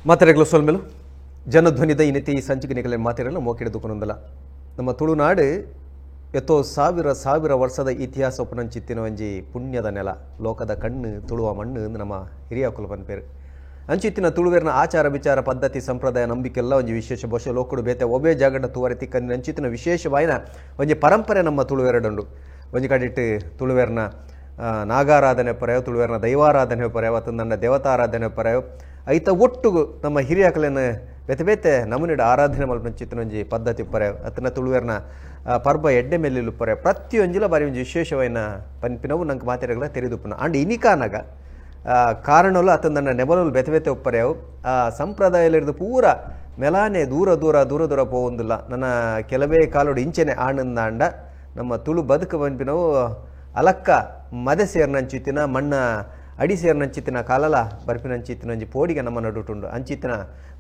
ಮಾತೆರೆಗ್ಲ ಸೊಲ್ಮೆಲು ಜನಧ್ವನಿದ ಇನಿತಿ ಸಂಚಿಕೆ ನಿಗಲೆ ಮಾತೆರೆಲ್ಲ ಮೋಕೆಡೆ ದುಕೊನೊಂದಲ. ನಮ್ಮ ತುಳುನಾಡು ಎತ್ತೋ ಸಾವಿರ ಸಾವಿರ ವರ್ಷದ ಇತಿಹಾಸ ಉಪನಂಚಿತ್ತಿನ ಒಂಜಿ ಪುಣ್ಯದ ನೆಲ, ಲೋಕದ ಕಣ್ಣು ತುಳುವ ಮಣ್ಣು ನಮ್ಮ ಹಿರಿಯಕುಲು ಪನ್ಪೇರು. ಅಂಚಿತ್ತಿನ ತುಳುವೇರಿನ ಆಚಾರ ವಿಚಾರ ಪದ್ಧತಿ ಸಂಪ್ರದಾಯ ನಂಬಿಕೆಲ್ಲ ಒಂಜಿ ವಿಶೇಷ. ಬಹುಶಃ ಲೋಕಡು ಬೇತೆ ಒಬ್ಬೇ ಜಾಗಡ ತುವರೆ ತಿಕ್ಕಂದಿನ ಅಂಚಿತ್ತಿನ ವಿಶೇಷವಾಯಿನ ಒಂಜಿ ಪರಂಪರೆ ನಮ್ಮ ತುಳುವೆರಡುಂಡು. ಒಂಜಿ ಕಡಿಟ್ಟು ತುಳುವೇರಿನ ನಾಗಾರಾಧನೆ ಪರೆಯೋ, ತುಳುವೇರಿನ ದೈವಾರಾಧನೆ ಪರೆಯೋ, ಅಥವಾ ನನ್ನ ದೇವತಾರಾಧನೆ ಪರೆಯೋ, ಐತ ಒಟ್ಟುಗು ನಮ್ಮ ಹಿರಿಯಕಲೆನ ಬೇತೆ ಬೇತೆ ನಮೂನಿಡ ಆರಾಧನೆ ಮಲ್ಪಂಚಿತ್ತಿನ ಒಂಜಿ ಪದ್ಧತಿ ಪರೆ, ಅತನ ತುಳುವೇರಿನ ಪರ್ಬ ಎಡ್ಡೆ ಮೇಲಿಲು ಪರೆ ಪ್ರತಿಯೊಂಜಿಲ ಬಾರಿ ಒಂಜಿ ವಿಶೇಷವಾಯಿನ ಪನ್ಪಿನವು ನಂಗೆ ಮಾತೆರೆಗಳ ತೆರೆದುಪ್ಪುನ. ಅಂಡ್ ಇನಿಕಾನಗ ಕಾರಣಲು ಅತನ ನನ್ನ ನೆಬಲಲು ಬೇತೆ ಬೇತೆ ಒಪ್ಪರೆವು ಆ ಸಂಪ್ರದಾಯಲಿರ್ದು ಪೂರ ಮೆಲಾನೆ ದೂರ ದೂರ ದೂರ ದೂರ ಪೋವೊಂದಿಲ್ಲ. ನನ್ನ ಕೆಲವೇ ಕಾಲೋಡು ಇಂಚೆನೆ ಆನಂದಾಂಡ ನಮ್ಮ ತುಳು ಬದುಕು ಪನ್ಪಿನವು ಅಲಕ್ಕ ಮದೆ ಸೇರ್ನಂಚಿತ್ತಿನ ಮಣ್ಣ ಅಡಿ ಸೇರ್ನಂಚಿತ್ತಿನ ಕಾಲಲ ಬರ್ಪಿನಂಚಿತ್ತಿನ ಒಂಜಿ ಪೋಡಿಗೆ ನಮ್ಮ ನಡುಟುಂಡು. ಅಂಚಿತ್ತಿನ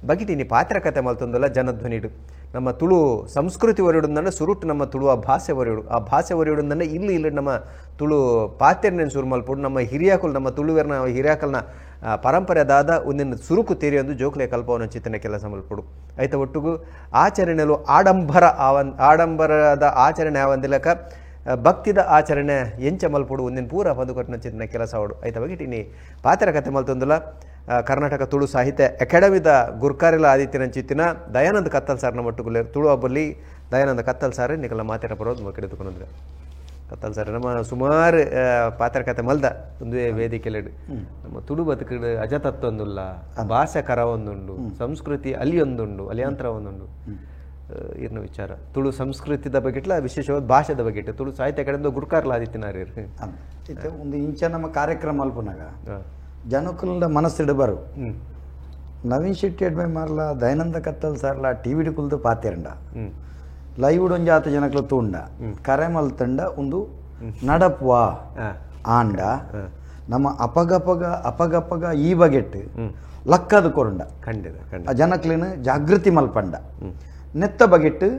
ಬಗಿಟಿನಿ ಪಾತ್ರ ಕತೆ ಮಲ್ತೊಂದುಲ್ಲ ಜನಧ್ವನಿಡು. ನಮ್ಮ ತುಳು ಸಂಸ್ಕೃತಿ ಒರಿಯುಡುಂದಂಡ ಸುರುಟು ನಮ್ಮ ತುಳುವ ಭಾಷೆ ಒರಿಯುಡು. ಆ ಭಾಷೆ ಒರಿಯುಡುಂದಂಡ ಇಲ್ಲಿ ಇಲ್ಲಿ ನಮ್ಮ ತುಳು ಪಾತೆರ್ನೇನು ಸುರು ಮಲ್ಪುಡು. ನಮ್ಮ ಹಿರಿಯಾಕುಲು ನಮ್ಮ ತುಳುವೆರ್ನ ಹಿರಿಯಾಕಲ್ನ ಪರಂಪರೆ ದಾದ ಒಂದಿನ ಸುರುಕು ತೇರಿಯೊಂದು ಜೋಕ್ಲೆ ಕಲ್ಪವನಂಚಿತ್ತಿನ ಕೆಲಸ ಮಲ್ಪುಡು. ಐತ ಒಟ್ಟುಗು ಆಚರಣೆಲು ಆಡಂಬರ ಆಡಂಬರದ ಆಚರಣೆ ಆವಂದಿಲಕ ಭಕ್ತಿದ ಆಚರಣೆ ಎಂಚ ಮಲ್ಪುಡು ಒಂದಿನ ಪೂರ ಪಂದುಕೊಟ್ಟಿನ ಕೆಲಸ ಅವಡು. ಐತ ಬಗೆಟಿನಿ ಪಾತ್ರ ಕತೆ ಮಲ್ತೊಂದುಲ್ಲ. ಕರ್ನಾಟಕ ತುಳು ಸಾಹಿತ್ಯ ಅಕಾಡೆಮಿದ ಗುರ್ಕಾರಿಲ ಆದಿತ್ಯನಂಚಿತ್ತಿನ ದಯಾನಂದ ಕತ್ತಲ್ ಸಾರ್ನ ಮಟ್ಟುಗುಲೇರು ತುಳು ಹಬ್ಬಲ್ಲಿ ದಯಾನಂದ ಕತ್ತಲ್ ಸಾರ್ ನಿಕಲ ಮಾತೆರ ಬರೋದು ಮೊಕಡೆ ಕತ್ತಲ್ ಸಾರ್ ನಮ್ಮ ಸುಮಾರು ಪಾತ್ರ ಕತೆ ಮಲ್ದ ಒಂದುವೇ ವೇದಿಕೆಲೆಡು. ನಮ್ಮ ತುಳು ಬದುಕು ಅಜತತ್ವೊಂದುಲ್ಲ, ಭಾಷೆ ಕರ ಒಂದುಂಡು, ಸಂಸ್ಕೃತಿ ಅಲಿಯೊಂದುಂಡು, ಅಲಿಯಾಂತರ ಒಂದುಂಡು. ಇರ್ನ ವಿಚಾರ ತುಳು ಸಂಸ್ಕೃತಿದ ಬಗೆಟ್ಲ ವಿಶೇಷವಾದ ಭಾಷೆದ ಬಗೆಟ್ ತುಳು ಸಾಹಿತ್ಯ ಅಕಾಡೆಮಿದ ಗುರುಕಾರ್ಲ ಆದಿತ್ಯನಾರು. ಒಂದು ಇಂಚ ನಮ್ಮ ಕಾರ್ಯಕ್ರಮ ಅಲ್ಪನಾಗ ಜನಕುಲ ಮನಸ್ಸಿಡ ಬರು ನವೀನ್ ಶೆಟ್ಟಿ ಎಡ್ಮೆ ಮಾರ್ಲ ದಯಾನಂದ ಕತ್ತಲ್ ಸಾರ್ಲ ಟಿ ವಿ ಕುಲ್ದು ಪಾತೆರಂಡ ಲೈವ್ ಒಂಜಾತ ಜನಕ್ಲು ತೂಂಡ ಕರೆ ಮಲ್ತಂಡ ಒಂದು ನಡಪ್ವಾ ಆಂಡ ನಮ್ಮ ಅಪಗಪಗ ಅಪಗಪಗ ಈ ಬಗೆಟ್ ಲಕ್ಕದ ಕೊರಂಡ ಖಂಡಿತ ಆ ಜನಕ್ಲಿನ ಜಾಗೃತಿ ಮಲ್ಪಂಡ ನೆತ್ತ ಬಗೆಟ್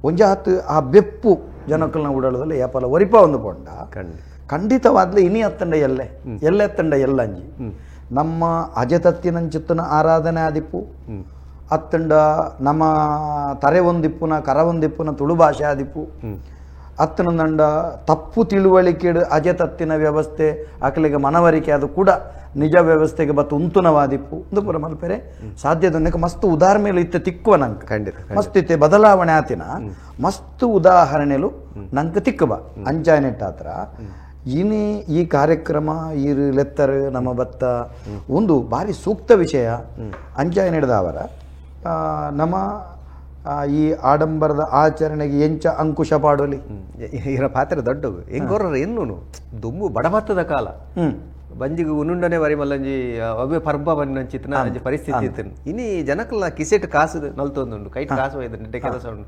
ಒಂಜಾತ್ ಆ ಬೆಪ್ಪು ಜನಕ್ಕಲ್ನ ಉಡಳದಲ್ಲಿ ಏಪಲ ಒರಿಪ ಒಂದು ಪೊಂಡ ಖಂಡಿತವಾದ್ಲೆ ಇನಿ ಅತ್ತಂಡ ಎಲ್ಲೆ ಎಲ್ಲೆ ಅತ್ತಂಡ ಎಲ್ಲಂಜಿ ನಮ್ಮ ಅಜತತ್ತಿನಂಚಿತ್ತನ ಆರಾಧನೆ ಆದಿಪ್ಪು ಅತ್ತಂಡ ನಮ್ಮ ತರೆ ಒಂದಿಪ್ಪುನ ಕರ ಒಂದಿಪ್ಪುನ ತುಳು ಭಾಷೆ ಆದಿಪ್ಪು ಅತ್ತನಂದಂಡ ತಪ್ಪು ತಿಳುವಳಿಕೆಡು ಅಜತತ್ತಿನ ವ್ಯವಸ್ಥೆ ಅಕಲಿಗೆ ಮನವರಿಕೆ ಅದು ಕೂಡ ನಿಜ ವ್ಯವಸ್ಥೆಗೆ ಬತ್ತು ಉಂತುನವಾದಿಪ್ಪು ಒಂದು ಪುರ ಮಲ್ಪೆರೆ ಸಾಧ್ಯದೊಂದಕ್ಕೆ ಮಸ್ತ್ ಉದಾಹರಣೆಲು ಇತ್ತೆ ತಿಕ್ಕುವ ನಂಗೆ ಖಂಡಿತ ಮಸ್ತ್ ಇತ್ತೆ ಬದಲಾವಣೆ ಆತಿನ ಮಸ್ತ್ ಉದಾಹರಣೆಲು ನಂಗೆ ತಿಕ್ಕುವ ಅಂಚಾನೆಟ್ಟಾತ್ರ. ಇನಿ ಈ ಕಾರ್ಯಕ್ರಮ ಈ ಲೆತ್ತರ್ ನಮ್ಮ ಬತ್ತ ಒಂದು ಭಾರಿ ಸೂಕ್ತ ವಿಷಯ. ಅಂಚಾಯನೆಡ್ದವರ ನಮ್ಮ ಈ ಆಡಂಬರದ ಆಚರಣೆಗೆ ಎಂಚ ಅಂಕುಶ ಪಾಡೋಲಿ ಇರ ಪಾತ್ರ ದೊಡ್ಡದು ಹೆಂಗೋರ ಎನ್ನು ದುಂಬು ಬಡಬತ್ತದ ಕಾಲ ಬಂಜಿಗೆ ಉನ್ನುಂಡನೆ ವರಿ ಮಲ್ಲಂಜಿ ಅವೇ ಪರ್ಬ ಬನ್ನಂಚಿತ್ತಿನ ಅಂಜಿ ಪರಿಸ್ಥಿತಿ ಇತ್ತು. ಇನಿ ಜನಕಲ್ಲ ಕಿಸೆಟ್ ಕಾಸು ನಲ್ತೊಂದುಂಡು, ಕೈಟ್ ಕಾಸು ಒಯ್ದು ನೆಟ್ಟೆ ಕೆಲಸ ಉಂಡು.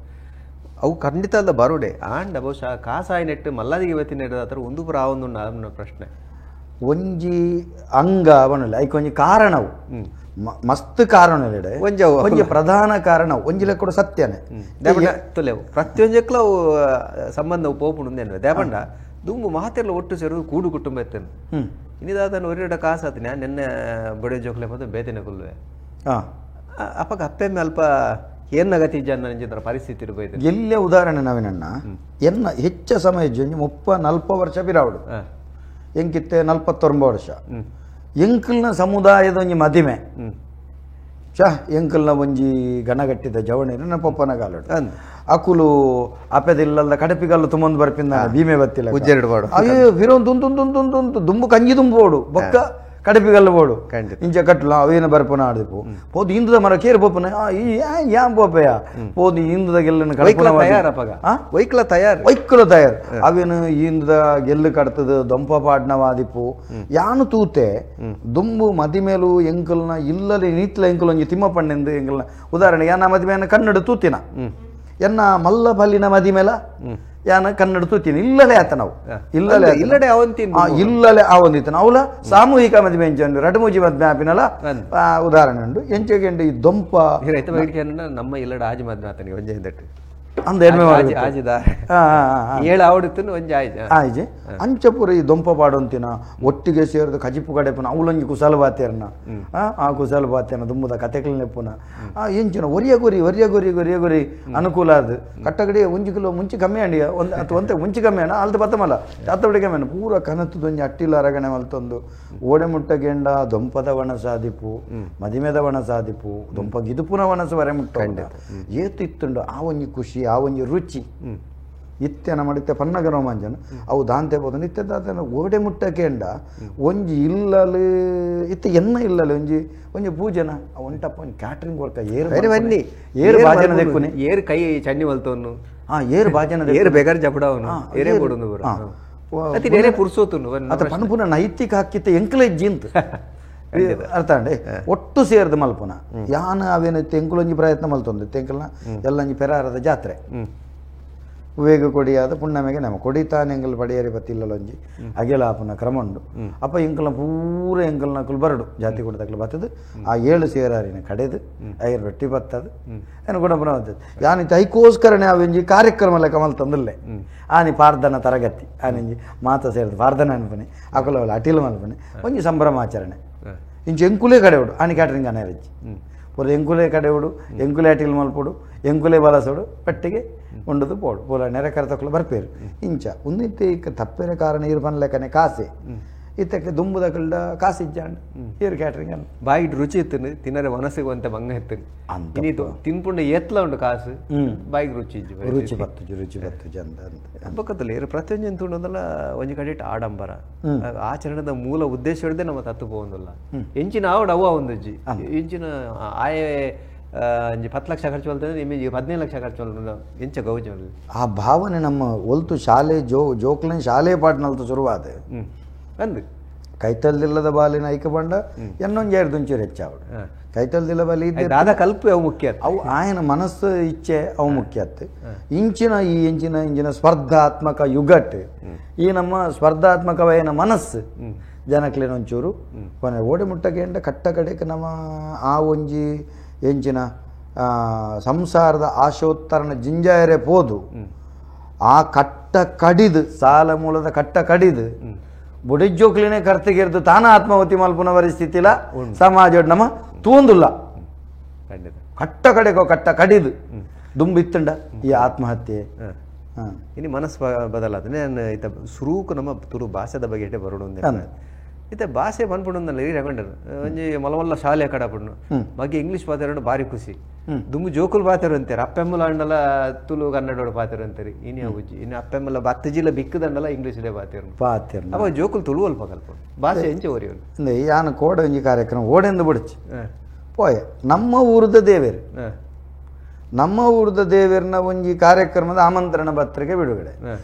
ಅವು ಖಂಡಿತ ಅಲ್ಲ ಬರೋಡೆ ಆಂಡ ಬಹುಶಃ ಕಾಸಾಯಿ ನೆಟ್ಟು ಮಲ್ಲಾದಿಗೆ ಬತ್ತಿ ನೆಟ್ಟು ಆತರ ಒಂದು ಪುರ ಆವೊಂದುಂಡು ಪ್ರಶ್ನೆ. ಒಂಜಿ ಅಂಗ ಅವನಲ್ಲ ಐಕ್ ಒಂಜಿ ಕಾರಣವು ಮಸ್ತ್ ಕಾರಣ ಒಂಜಿ ಪ್ರಧಾನ ಕಾರಣ ಒಂಜಿ ಲೆಕ್ಕಡು ಸತ್ಯನೇ ತುಲೆವು ಪ್ರತಿಯೊಂಜಕ್ಲ ಅವು ಸಂಬಂಧ ಪೋಪುಂಡು ದೇಪಂಡ ದುಂಬು ಮಾತೆಲ್ಲ ಒಟ್ಟು ಸೇರುದು ಕೂಡು ಕುಟುಂಬ ಎತ್ತನು. ಇನ್ನಿದಾತನ ಒರಿಡ ಕಾಸಾತ ನಾನು ನಿನ್ನೆ ಬಡೆ ಜೋಕ್ಲೆ ಬಂದು ಬೇತನೆ ಕೊಲ್ಲುವೆ ಅಪ್ಪಗ ಅಪ್ಪೆಮ್ಮೆ ಅಲ್ಪ ಏನಾಗತಿ ಜನ ಪರಿಸ್ಥಿತಿ ಇರ್ಬೋದು. ಎಲ್ಲೇ ಉದಾಹರಣೆ ನಾವೇನಣ್ಣ ಎನ್ನ ಹೆಚ್ಚ ಸಮಯ 30-40 ವರ್ಷ ಬಿರಾವಡು ಎಂಕಿತ್ತೆ 49 ವರ್ಷ ಎಂಕಲ್ನ ಸಮುದಾಯದ ಒಂಜಿ ಮದಿಮೆ ಚ ಎಂಕಲ್ನ ಒಂಜಿ ಗಣಗಟ್ಟಿದ ಜವಣಿ ನನ್ನ ಪಪ್ಪನ ಕಾಲಡು ಅಕುಲು ಅಪೆದಿಲ್ಲದ ಕಡಪಿಗಲ್ಲು ತುಂಬೊಂದು ಬರ್ಪಿಂದ ಭೀಮೆ ಬತ್ತಿಲ್ಲ ಅಯ್ಯೋ ಫಿರೋನ್ ತುಂತು ದುಂಬು ಕಂಜಿ ತುಂಬೋಡು ಬೊಕ್ಕ ಕಡಪಿಗಲ್ಲು ಬೋಡು ಇಂಚ ಕಟ್ಟಲ ಅವೇನ ಬರ್ಪನ ಆಡಿಪು ಪೋದು ಇಂದದ ಮರ ಕೇರು ಪೋಪನ ಯಾನ್ ಪೋಪೆಯ ಪೋದು ಇಂದದ ಗೆಲ್ಲನ್ನು ವೈಕ್ಲ ತಯಾರ್ ವೈಕ್ಲ ತಯಾರ್ ಅವೇನು ಇಂದದ ಗೆಲ್ಲು ಕಡ್ತದ ದೊಂಪ ಪಾಡ್ನವಾದಿಪ್ಪು ಯಾನು ತೂತೆ ದುಂಬು ಮದಿಮೇಲು ಎಂಕಲ್ನ ಇಲ್ಲದೆ ನೀತ್ಲ ಎಂಕಲ್ ಒಂಜಿ ತಿಮ್ಮಪ್ಪಣ್ಣೆಂದು ಎಂಕಲ್ನ ಉದಾಹರಣೆ ಯಾನ ಮದಿಮೇನ ಕನ್ನಡ ತೂತಿನ ಎನ್ನ ಮಲ್ಲ ಬಲ್ಲಿನ ಮದಿಮೇಲ ಯಾನ ಕನ್ನಡ ತೂತೀನಿ ಇಲ್ಲಲೇ ಆತ ನಾವು ಇಲ್ಲಲೇ ಇಲ್ಲಡೆ ಇಲ್ಲಲೇ ಆವಂದಿತ್ತು ಅವಲ ಸಾಮೂಹಿಕ ಮದುವೆ ಎಂಚ ರಡಮೂಜಿ ಮದುವೆ ಆಪಿನಲ್ಲ ಉದಾಹರಣೆ ಉಂಟು ಎಂಚೆಗೆಂಡು ಈ ದೊಂಪ ನಮ್ಮ ಇಲ್ಲಡೆ ಆಜಿ ಮದುವೆ ಆತನಿಗೆ ಒಂಜೆ ಹಿಂದಟ್ಟು ಅಂದ ಎಡ್ಮೆ ಆಯ್ಜೆ ಅಂಚಪುರ ಈ ದೊಂಪ ಪಾಡೊಂತಿನ ಒಟ್ಟಿಗೆ ಸೇರಿದ ಕಜಿಪು ಕಡೆಪುನ ಅವಲೊಂಜಿ ಕುಸಲ ಬಾತೇರ್ನ ಆ ಕುಸಲ ಬಾತೇನ ದುಂಬುದ ಕತೆಕಲ್ನೆಪ್ಪುನ ಆ ಎಂಚಿನ ಒರಿಯ ಗೊರಿ ಒರಿಯ ಗೊರಿ ಗೊರಿಯ ಗೊರಿ ಅನುಕೂಲ ಅದು ಕಟ್ಟಗಡೆ ಒಂಜಿ ಕಿಲೋ ಮುಂಚೆ ಕಮ್ಮಿ ಅಂಡಿ ಒಂದು ಅಥವಾ ಒಂತೆ ಮುಂಚೆ ಕಮ್ಮಿ ಅಣ್ಣ ಅಲ್ದ ಬತ್ತಮಲ್ಲ ಜಾತಬಡಿ ಕಮ್ಮಿ ಅಣ್ಣ ಪೂರ ಕನತ್ತದೊಂಜಿ ಅಟ್ಟಿಲ ಅರಗಣೆ ಮಲ್ತೊಂದು ಓಡೆ ಮುಟ್ಟ ಗೆಂಡ ದೊಂಪದ ವಣಸಾದಿಪು ಮದಿಮೆದ ವಣಸಾದಿಪು ದೊಂಪ ಗಿದುಪುನ ವಣಸು ವರೆ ಮುಟ್ಟ ಏತು ಇತ್ತುಂಡು ಆ ಒಂಜಿ ಖುಷಿ ಆ ಒಂಜಿ ರುಚಿ ಇತ್ತೆನ ಮಾಡಿತ್ತೆ ಪನ್ನಗ ರೋಮಾಂಚನ ಅವು ದಾಂತೆ ಬೋದು ನಿತ್ಯ ದಾತನ ಓಡೆ ಮುಟ್ಟಕೆಂಡ ಒಂಜಿ ಇಲ್ಲಲು ಇತ್ತೆ ಎನ್ನ ಇಲ್ಲಲು ಒಂಜಿ ಒಂಜಿ ಪೂಜೆನ ಒಂಟಪ್ಪ ಒಂಜಿ ಕ್ಯಾಟ್ರಿಂಗ್ ವರ್ಕ ಏರು ಬನ್ನಿ ಏರು ಬಾಜನ ದೆಕ್ಕುನೆ ಏರು ಕೈ ಚಣ್ಣಿ ಮಲ್ತೋನು ಹಾ ಏರು ಬಾಜನ ಏರು ಬೇಗಾರ ಜಪಡವನು ಏರೇ ಕೊಡೋನು ಏರೇ ಪುರ್ಸೋತುನು ಅತ ಪನ್ಪುನ ನೈತಿಕ ಹಕ್ಕಿತ್ತೆ ಎಂಕಲೆ ಜಿಂತ್ ಅರ್ಥ ಅಂಡೆ ಒಟ್ಟು ಸೇರ್ದು ಮಲ್ಪುನ ಯಾನ ಅವೇನೈತೆ ಎಂಕುಲೊಂಜಿ ಪ್ರಯತ್ನ ಮಲ್ತೊಂದು ತೆಂಕಲ್ನ ಎಲ್ಲಂಜಿ ಪೆರಾರದ ಜಾತ್ರೆ ವಿವೇಕ ಕೊಡಿಯಾದ ಪುಣ್ಣಮೆಗೆ ನಮ್ಮ ಕೊಡಿತಾನೆ ಎಂಕಲ್ ಪಡಿಯರಿ ಬತ್ತಿಲ್ಲೊಂಜಿ ಅಗೆಲಾಪುನ ಕ್ರಮ ಉಂಡು ಅಪ್ಪ ಎಂಕಲ್ನ ಪೂರ ಎಂಕಲ್ನ ಕುಲ್ ಬರಡು ಜಾತಿ ಕೊಡತಕ್ಕಲು ಬತ್ತದು ಆ ಏಳು ಸೇರಾರಿನ ಕಡೆದು ಐರು ರೊಟ್ಟಿ ಬತ್ತದು ಏನು ಗುಣಪುನ ಬರ್ತದೆ ಯಾನಿತ್ತು ಐಕೋಸ್ಕರನೇ ಅವೆಂಜಿ ಕಾರ್ಯಕ್ರಮ ಲೆಕ್ಕ ಮಲ್ತಂದಿಲ್ಲೆ ಆನಿ ಪಾರ್ದನ ತರಗತಿ ಆನಿಂಜಿ ಮಾತ ಸೇರಿದು ಪಾರ್ದನ ಅನ್ಪನೆ ಅಕುಲ ಅಟಿಲ್ ಮಲ್ಪನೆ ಒಂಜಿ ಸಂಭ್ರಮಾಚರಣೆ ಇಂಚು ಎಂಕುಲೇ ಕಡೆವುಡು ಆನಿ ಕ್ಯಾಟ್ರಿಂಗ್ ಅನೇರಜ್ಜಿ ಪೂರ ಎಂಕುಲೇ ಕಡೆವುಡು ಎಂಕುಲೇ ಅಟಿಲ್ ಮಲ್ಪುಡು ಎಂಕುಲೇ ಬಲಸೋಡು ಪಟ್ಟಿಗೆ ಉಂಡದು ಪೋಡು ಪೂರ ನೆರೆ ಕರೆತಕ್ಕಲು ಬರ್ಪೇರು ಇಂಚ ಉಂದಿತ್ತೆ ತಪ್ಪೇರೆ ಕಾರಣ ಇರು ಪನ್ಲೆಕ್ಕನೆ ಕಾಸೆ ಇತ್ತಕ್ಕೆ ದುಂಬುದ ಕಾಸು ಇಜ್ಜಾಂಡ್ ಏರು ಕ್ಯಾಟ್ರಿಂಗ್ ಅನ್ನ ಬಾಯಿಟ್ ರುಚಿ ಇತ್ತು ತಿನ್ನರೆ ಮನಸ್ಸಿಗೆ ಒಂತೆ ಬಂಗ ಇತ್ತು ಇನಿ ತಿನ್ಪುಂಡ ಏತ್ಲ ಉಂಡು ಕಾಸು ಬಾಯಿಗೆ ರುಚಿ ಇಜ್ಜಿ ರುಚಿ ಬತ್ತುಜಿ ರುಚಿ ಬತ್ತುಜಿ ಅಂತ ಅಂತ ಬೊಕ್ಕತ್ತಲ್ಲ ಏರು ಪ್ರತಿಯೊಂಜಿ ತುಂಡದಲ್ಲ ಒಂಜಿ ಕಡೆ ಆಡಂಬರ ಆಚರಣೆದ ಮೂಲ ಉದ್ದೇಶ ಹಿಡ್ದೆ ನಮ್ಮ ತತ್ತು ಪೋವೊಂದುಲ್ಲ ಎಂಚಿನ ಆವಡ್ ಅವ್ವ ಒಂದಜ್ಜಿ ಎಂಚಿನ ಆಯೆ ಒಂಜಿ 10 ಲಕ್ಷ ಖರ್ಚು ಮಲ್ತಂದ್ರೆ ನಿಮಗೆ 15 ಲಕ್ಷ ಖರ್ಚು ಮಲ್ತಂದ್ರೆ ಎಂಚ ಗೌಜಿ ಆ ಭಾವನೆ ನಮ್ಮ ಒಲ್ತು ಶಾಲೆ ಜೋಕ್ಲಿನ ಶಾಲೆ ಪಾಟ್ನಲ್ತು ಶುರುವಾದ ಅಂದು ಕೈತಲ್ದಿಲ್ಲದ ಬಾಲಿನ ಐಕ ಬಂಡ ಎನ್ನೊಂದು ಎರಡು ದುಂಚೂರು ಹೆಚ್ಚಾವಡು ಕೈತಲ್ದಿಲ್ಲ ಬಾಲಿ ಇದ್ದೆ ದಾದ ಕಲ್ಪ ಅವು ಮುಖ್ಯ ಅವು ಆಯನ ಮನಸ್ಸು ಇಚ್ಛೆ ಅವು ಮುಖ್ಯ ಅತ್ತು ಇಂಚಿನ ಈ ಇಂಚಿನ ಇಂಚಿನ ಸ್ಪರ್ಧಾತ್ಮಕ ಯುಗಟ್ ಈ ನಮ್ಮ ಸ್ಪರ್ಧಾತ್ಮಕವಾಯಿನ ಮನಸ್ಸು ಜನಕ್ಲೇನ ಒಂಚೂರು ಕೊನೆ ಓಡಿ ಮುಟ್ಟಕ್ಕೆ ಕಟ್ಟ ಕಡೆಗೆ ನಮ್ಮ ಆ ಒಂಜಿ ಎಂಚಿನ ಸಂಸಾರದ ಆಶೋತ್ತರನ ಜಿಂಜಾಯರೆ ಪೋದು ಆ ಕಟ್ಟ ಕಡಿದು ಸಾಲ ಮೂಲದ ಕಟ್ಟ ಕಡಿದು ಬುಡಿಜೋಕ್ಲಿನೇ ಕರ್ತಿಗಿರ್ದು ತಾನ ಆತ್ಮಾಹುತಿ ಮಲ್ಪುನ ಪರಿಸ್ಥಿತಿಲ ಸಮಾಜ ನಮ್ಮ ತೂಂದುಲ್ಲ ಕಟ್ಟ ಕಡೆಗೋ ಕಟ್ಟ ಕಡಿದು ದುಂಬಿತ್ತಂಡ ಈ ಆತ್ಮಹತ್ಯೆ ಇನ್ನು ಮನಸ್ಸು ಬದಲಾದ ನಾನು ಈತ ಸುರೂಕು ನಮ್ಮ ತುರು ಭಾಷೆದ ಬಗ್ಗೆ ಬರೋಣ ಇತ್ತೆ ಭಾಷೆ ಬಂದ್ಬಿಡೊಂದಲ್ಲ ಈ ರೆಗೊಂಡರು ಒಂಜಿ ಮಲಮಲ್ಲ ಶಾಲೆ ಕಡಪಡ್ನು ಬಗ್ಗೆ ಇಂಗ್ಲೀಷ್ ಪಾತೆರಡು ಭಾರಿ ಖುಷಿ ದುಂಬು ಜೋಕುಲ್ ಪಾತೆರು ಅಂತಾರೆ ಅಪ್ಪೆಮ್ಮಲ ಅಂಡಲ ತುಳು ಕನ್ನಡೋಡು ಪಾತೆರು ಅಂತಾರೆ ಇನ್ನು ಉಜ್ಜಿ ಇನ್ನು ಅಪ್ಪೆಮ್ಮಲ ಬತ್ತಜಿಲ ಬಿಕ್ಕದಂಡಲ ಇಂಗ್ಲೀಷ್ ಪಾತೆರು ಪಾತೆರು ಅವ ಜೋಕುಲ್ ತುಳು ಅಲ್ಪ ಕಲ್ಪ ಭಾಷೆ ಎಂಚೆ ಓರಿಯವನು ಅಂದ್ರೆ ಯಾನು ಕೋಡ ಒಂಜಿ ಕಾರ್ಯಕ್ರಮ ಓಡೆಂದು ಬಿಡ್ಚಿ ಪೋಯೆ ನಮ್ಮ ಊರದ ದೇವೇರು ನಮ್ಮ ಊರದ ದೇವೇರ್ನ ಒಂಜಿ ಕಾರ್ಯಕ್ರಮದ ಆಮಂತ್ರಣ ಪತ್ರಿಕೆ ಬಿಡುಗಡೆ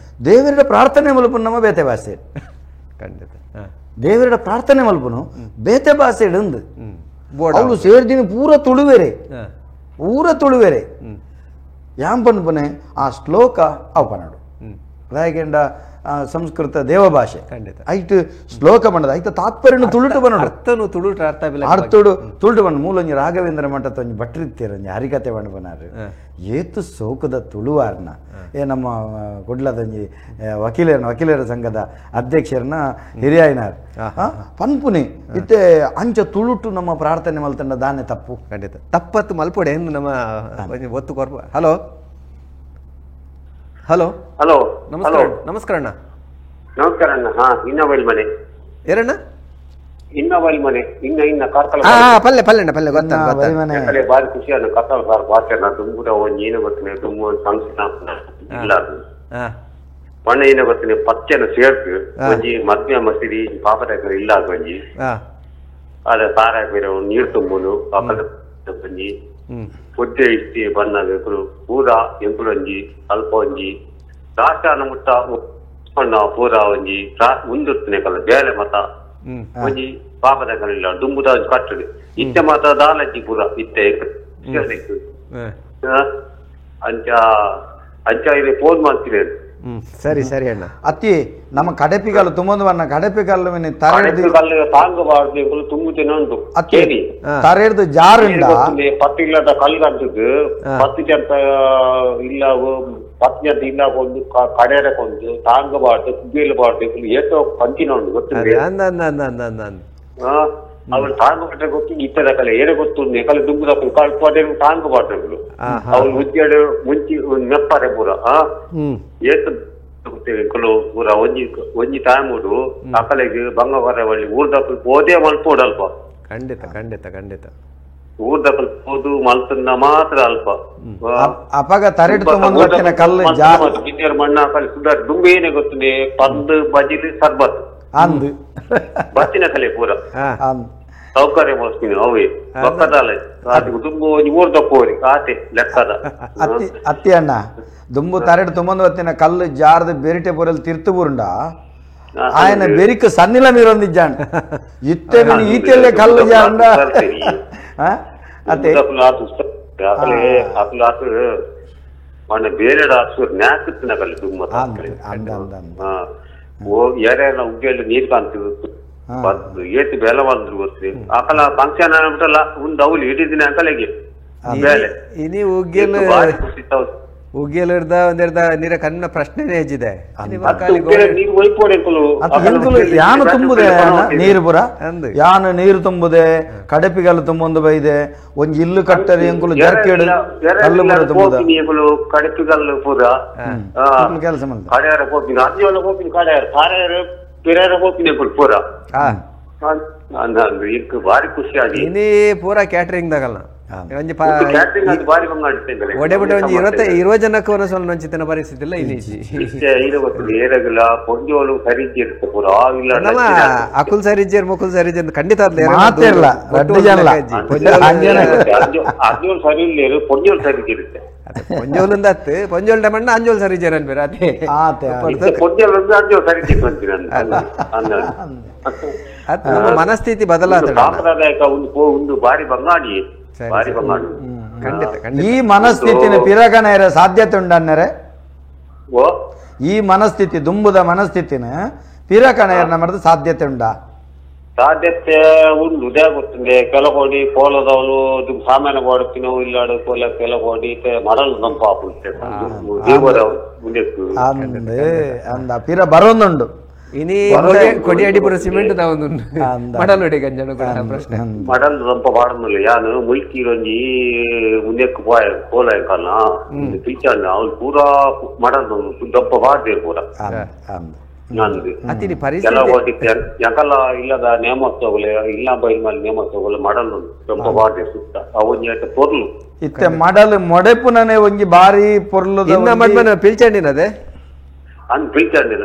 ದೇವರ ಪ್ರಾರ್ಥನೆ ಮಲ್ಪು ನಮ್ಮ ಬೇತೆ ಭಾಷೆ ಖಂಡಿತ ದೇವರ ಪ್ರಾರ್ಥನೆ ಮಲ್ಪನು ಬೇತೆ ಭಾಷೆ ಇಡಂದು ಅವಳು ಸೇರ್ದಿನ ಪೂರ ತುಳುವೆರೆ ಪೂರ ತುಳುವೆರೆ ಯಾಂ ಪನ್ಪನೆ ಆ ಶ್ಲೋಕ ಅವು ಪನಡು ದಾಯಕೆಂಡ ಸಂಸ್ಕೃತ ದೇವಭಾಷೆ ಐಟ್ ಶ್ಲೋಕ ಬಂಡದ ಐತ ತಾತ್ಪರ್ಯನು ತುಳುಟು ಬನ್ನಡು ಅರ್ಥನು ತುಳುಟು ಅರ್ಥ ಅರ್ಥಡು ತುಳುಟು ಬಣ್ಣ ಮೂಲೊಂಜಿ ರಾಘವೇಂದ್ರ ಮಠ ಒಂಜಿ ಭಟ್ರಿತ್ತೀರ ಒಂಜಿ ಹರಿಕತೆ ಬಣ್ಣ ಬನಾರು ಏತು ಸೋಕದ ತುಳುವಾರ್ನ ಏ ನಮ್ಮ ಕುಡ್ಲದೊಂಜಿ ವಕೀಲರನ್ನ ವಕೀಲರ ಸಂಘದ ಅಧ್ಯಕ್ಷರನ್ನ ಹಿರಿಯಾಯಿನಾರ್ ಪನ್ಪುನಿ ಇತ್ತೆ ಅಂಚ ತುಳುಟು ನಮ್ಮ ಪ್ರಾರ್ಥನೆ ಮಲ್ತಂಡ ದಾನೆ ತಪ್ಪು ಖಂಡಿತ ತಪ್ಪತ್ತು ಮಲ್ಪೊಡೆ ನಮ್ಮ ಒತ್ತು ಕೊರ್ಪ hello hello hello ನಮಸ್ಕಾರ ನಮಸ್ಕಾರ ಅಣ್ಣ ನಮಸ್ಕಾರ ಅಣ್ಣ. ಹಾ ಇನ್ನೋವೈಲ್ ಮನೆ ಏನಣ್ಣ ಇನ್ನೋವೈಲ್ ಮನೆ ಇನ್ನ ಇನ್ನ ಕಾರ್ಕಳ ಪಲ್ಲೆ ಪಲ್ಲೆ ಅಣ್ಣ ಪಲ್ಲೆ ಗೊತ್ತ ಬಾರಿ ಖುಷಿ ಅಣ್ಣ. ಕಾರ್ಕಳ ಸಾರ್ ಭಾಷೆ ಅಣ್ಣ ತುಂಬುದ ಒಂಜಿ ಏನು ಗೊತ್ತಿಲ್ಲ ತುಂಬ ಫಂಕ್ಷನ್ ಇಲ್ಲ ಬಣ್ಣ ಏನು ಗೊತ್ತಿಲ್ಲ ಪಚ್ಚನ ಸೇರ್ತು ಒಂಜಿ ಮದ್ವೆ ಮಸೀದಿ ಪಾಪದ ಇಲ್ಲ ಒಂಜಿ ಅದ ಸಾರ ಹಾಕಿರೋ ನೀರು ತುಂಬುನು ಪಾಪದ ಒಂಜಿ ಪೊದ್ದೆ ಇಷ್ಟಿ ಬಣ್ಣ ಪೂರ ಎಂಕುಲೊಂಜಿ ಅಲ್ಪ ಒಂಜಿ ರಾಷ್ಟ್ರ ಮುಟ್ಟ ಪೂರ ಒಂಜಿ ಮುಂದುತ್ತನೆ ಕಲ್ಲ ಬೇಲೆ ಮತ ಒಂಜಿ ಪಾಪದ ಕಲ್ಲ ದುಂಬುದ ಕಟ್ಟದು ಇತ್ತೆ ಮಾತ ದಾಲಜ್ಜಿ ಪೂರ ಇತ್ತೆ ಅಂಚ ಅಂಚ ಇದು ಫೋನ್ ಮಾಡ್ತೀನಿ. ಸರಿ ಸರಿ ಅಣ್ಣ. ಅತ್ತಿ ನಮ್ಮ ಕಡೆಪಿಗಲ್ಲು ತುಂಬೊಂದು ಬಣ್ಣ ಕಡೆಪಿಗಲ್ಲು ಕಡೆಪಿಗಲ್ಲು ತಾಂಗಬಾರ್ದು ತುಂಬುತ್ತೇನೆ ಉಂಟು. ಅತ್ತಿ ತರೆಡ್ದು ಜಾರುಂಡ ಪತ್ತು ಇಲ್ಲದ ಕಲ್ಲು ಅಂತದ್ದು 10 ಜನ ಇಲ್ಲ 10 ಜನ ಇಲ್ಲ ಒಂದು ಕಡೆಯರಕ್ಕೊಂದು ತಾಂಗಬಾರ್ದು ಕುಗ್ಗಿಲ್ಲಬಾರ್ದು ಏಟೋ ಪಂಚಿನ ಉಂಟು ಗೊತ್ತಿದೆ. ಅವ್ರು ತಾಂಗಬಾರ್ದು ಗೊತ್ತು ಇತ್ತದ ಕಲೆ ಏನೇ ಗೊತ್ತು ಕಲೆ ದುಂಬುದ ಕಲ್ಪದೆ ತಾಂಗಬಾರ್ದು ಅವ್ರು ಉಜ್ಜಾಡು ಮುಂಚಿ ಮೆಪ್ಪರೆ ಪೂರ ಏತು ಪೂರ ಒಂಜಿ ಒಂಜಿ ತಾಂಗುಡು ಅಕಲೆಗೆ ಬಂಗವಾರ ಬಳ್ಳಿ ಊರ್ದಕ್ಕಲು ಹೋದೇ ಮಲ್ಪೋಡು ಅಲ್ಪ. ಖಂಡಿತ ಖಂಡಿತ ಖಂಡಿತ ಊರ್ದಕ್ಕಲು ಹೋದು ಮಲ್ತನ್ನ ಮಾತ್ರ ಅಲ್ಪ. ಅಪಗ ತರೆಡ್ ಕಲ್ಲು ಮಣ್ಣ ಕಲೆ ಸುಧಾರ ದುಂಬು ಏನೇ ಗೊತ್ತಿದೆ ಪಂದು ಬಜಿಲಿ ಸರ್ಬತ್ ಅಂದು ಬತ್ತಿನ ಕಲೆ ಪೂರ ಸೌಕರ್ಯ ಮೋಸ್ತೀನಿ ಅವೇ ಪಕ್ಕದಾಲೆ ದುಂಬು ಒಂಜಿ ಊರ್ದಕ್ಕೋರಿ ಆತೆ ಲೆಕ್ಕದ. ಅತ್ತಿ ಅತ್ತಿ ಅಣ್ಣ ದುಂಬು ತರೆಡ್ ತುಂಬೊಂದು ಹೊತ್ತಿನ ಕಲ್ಲು ಜಾರದ ಬೆರಿಟೆ ಪೊರಲ್ ತಿರ್ತು ಬುರುಂಡ ఆయన ಬೆರಿಕ ಸನ್ನಿಲ ಮೀರೊಂದಿಜ್ಜಾಂಡ್ ಇತ್ತೆ ಈತೆಲ್ಲೇ ಕಲ್ಲು ಜಾರಂಡ ಅತ್ತೆ ಬೇರೆ ನ್ಯಾಕತ್ತಿನ ಕಲ್ಲು ದುಂಬ ಯಾರ್ಯಾರ ಉಗ್ಗೆಲ್ಲ ನೀರ್ ಕಾಣ್ತೀವಿ ಏತು ಬೇಲೆ ಬಂದ್ರು ಗೊತ್ತಿ ಆಕಲ ಫಂಕ್ಷನ್ ಅನ್ಬಿಟ್ಟಲ್ಲ ಒಂದು ಅವಲಿ ಇಡೀ ಅಂಕಲೆಗೆ ಬೇಲೆ ಇನಿ ಉಗ್ಗೆಲ್ ಉಗ್ಗೆಲ್ ಒಂದೆರ್ದ ನೀರ ಕಣ್ಣ ಪ್ರಶ್ನೆನೇ ಹೆಚ್ಚಿದೆ. ಯಾನು ತುಂಬುದೆ ನೀರು ಪುರ ಯಾನು ನೀರು ತುಂಬುದೆ ಕಡೆಪಿಗಲ್ಲು ತುಂಬೊಂದು ಬೈದೆ ಒಂಜಿ ಇಲ್ಲು ಕಟ್ಟರೆ ಎಂಕುಲು ಜರ್ಕೇಡು ಕಲ್ಲು ಪುರ ತುಂಬುದ ಕಡೆಪಿಗಲ್ಲು ಪುರ ಕೆಲಸ ಕಡೆಯಾರ ಹೋಗ್ತೀನಿ ಅಜ್ಜಿ ಹೋಗ್ತೀನಿ ಕಡೆಯಾರ ತಾರೆಯಾರ ಪಿರಾರ ಹೋಗ್ತೀನಿ ಪೂರ ಭಾರಿ ಖುಷಿ ಆಗಿ ಇನಿ ಪೂರ ಕ್ಯಾಟರಿಂಗ್ ದಾಗಲ್ಲ ಒಂಜಿ ಒಡೆ ಬಿಟ್ಟೆ ಒಂಜಿ 20 ಜನಕ್ಕೆ ಒನಸೊಲ್ ನಂಚಿತನ ಪರಿಸ್ಥಿತಿ ಇಲ್ಲ ಇನಿ ಪೊಂಜೋಲು ಸರಿಜ್ಜಿರುತ್ತೆ ಪೂರ ನಮ್ಮ ಅಕುಲ್ ಸರಿಜ್ಜೇರ್ ಮುಕುಲ್ ಸರಿಜ್ಜೇರ್ ಖಂಡಿತ ಮಾತಿರಲ್ಲ ಅರ್ಜೋಲ್ ಸರಿ ಇಲ್ಲ ಪೊಂಜೋಲ್ ಸರಿಜಿರುತ್ತೆ ಪೊಂಜೋಲಿಂದ ಅತ್ತು ಪೊಂಜೋಲ್ ಮಣ್ಣ ಅಂಜೋಲ್ ಸರಿಜೇರ್ ಅನ್ಬೇರ ಅದೇ ಪೊಂಜೋಲ್ ಅಂಜೋಲ್ ಸರಿಜಿ ಅಂತೀನಿ ಅದು ನಮ್ಮ ಮನಸ್ಥಿತಿ ಬದಲಾದ ಸಾಂಪ್ರದಾಯಿಕ ಒಂದು ಒಂದು ಬಾರಿ ಬಂಗಾಡಿ ಬಾರಿ ಬಂಗಾಡಿ ಖಂಡಿತ. ಈ ಮನಸ್ಥಿತಿನ ಪಿರಗಣೆಯರ ಸಾಧ್ಯತೆ ಉಂಡನ್ನರೆ ಓ ಈ ಮನಸ್ಥಿತಿ ದುಂಬುದ ಮನಸ್ಥಿತಿನ ಪಿರಕಣೆಯರ ಮಾಡಿದ ಸಾಧ್ಯತೆ ಉಂಡಾ? ಸಾಧ್ಯತೆ ಉಂಡು ಉದಯ ಗೊತ್ತುಂಡೆ ಕೆಲಕೋಡಿ ಪೋಲದವಳು ಸಾಮಾನ್ಯ ಕೊಡ್ತೀನೋ ಇಲ್ಲಾಡು ಪೋಲ ಕೆಲಕೋಡಿ ಮಡಲ್ ನಮ್ಮ ಪಾಪ ದೇವರ ಅಂದ ಪಿರ ಬರೋದುಂಡು ಇನಿ ಕೊಡಿಯಡಿಪುರ ಸಿಮೆಂಟ್ ತಾವೊಂದು ಮಡಲೊಡೆ ಗಂಜನ ಪ್ರಶ್ನೆ ಮಡಲ್ ದಂಪ ಪಾಡೊಂದುಲ್ಲ ಯಾನು ಮುಲ್ಕಿ ಒಂಜಿ ಮುಂದೆಕ್ ಪೋಯ ಪೋಲ ಕಲ್ನ ಟೀಚರ್ ಅವ್ರು ಪೂರಾ ಮಡಲ್ ದಪ್ಪ ಪಾಡ್ದೇರು ಪೂರ ಅತಿನಿ ಪರಿಸ್ಥಿತಿ ಯಾಕಲ್ಲ ಇಲ್ಲದ ನೇಮೋತ್ಸವಗಳು ಇಲ್ಲ ಬೈಲ್ ಮೇಲೆ ನೇಮೋತ್ಸವಗಳು ಮಡಲ್ ದಪ್ಪ ಪಾಡ್ದೇರು ಸುತ್ತ ಅವೊಂಜಿ ಐತ ಪೊರ್ಲು ಇತ್ತೆ ಮಡಲ್ ಮೊಡೆಪುನನೆ ಒಂಜಿ ಬಾರಿ ಪೊರ್ಲು ಇನ್ನ ಮಡ್ಮನ ಪಿಲ್ಚಂಡಿನದೆ ಅನ್ ಪಿಲ್ಚಂಡಿನ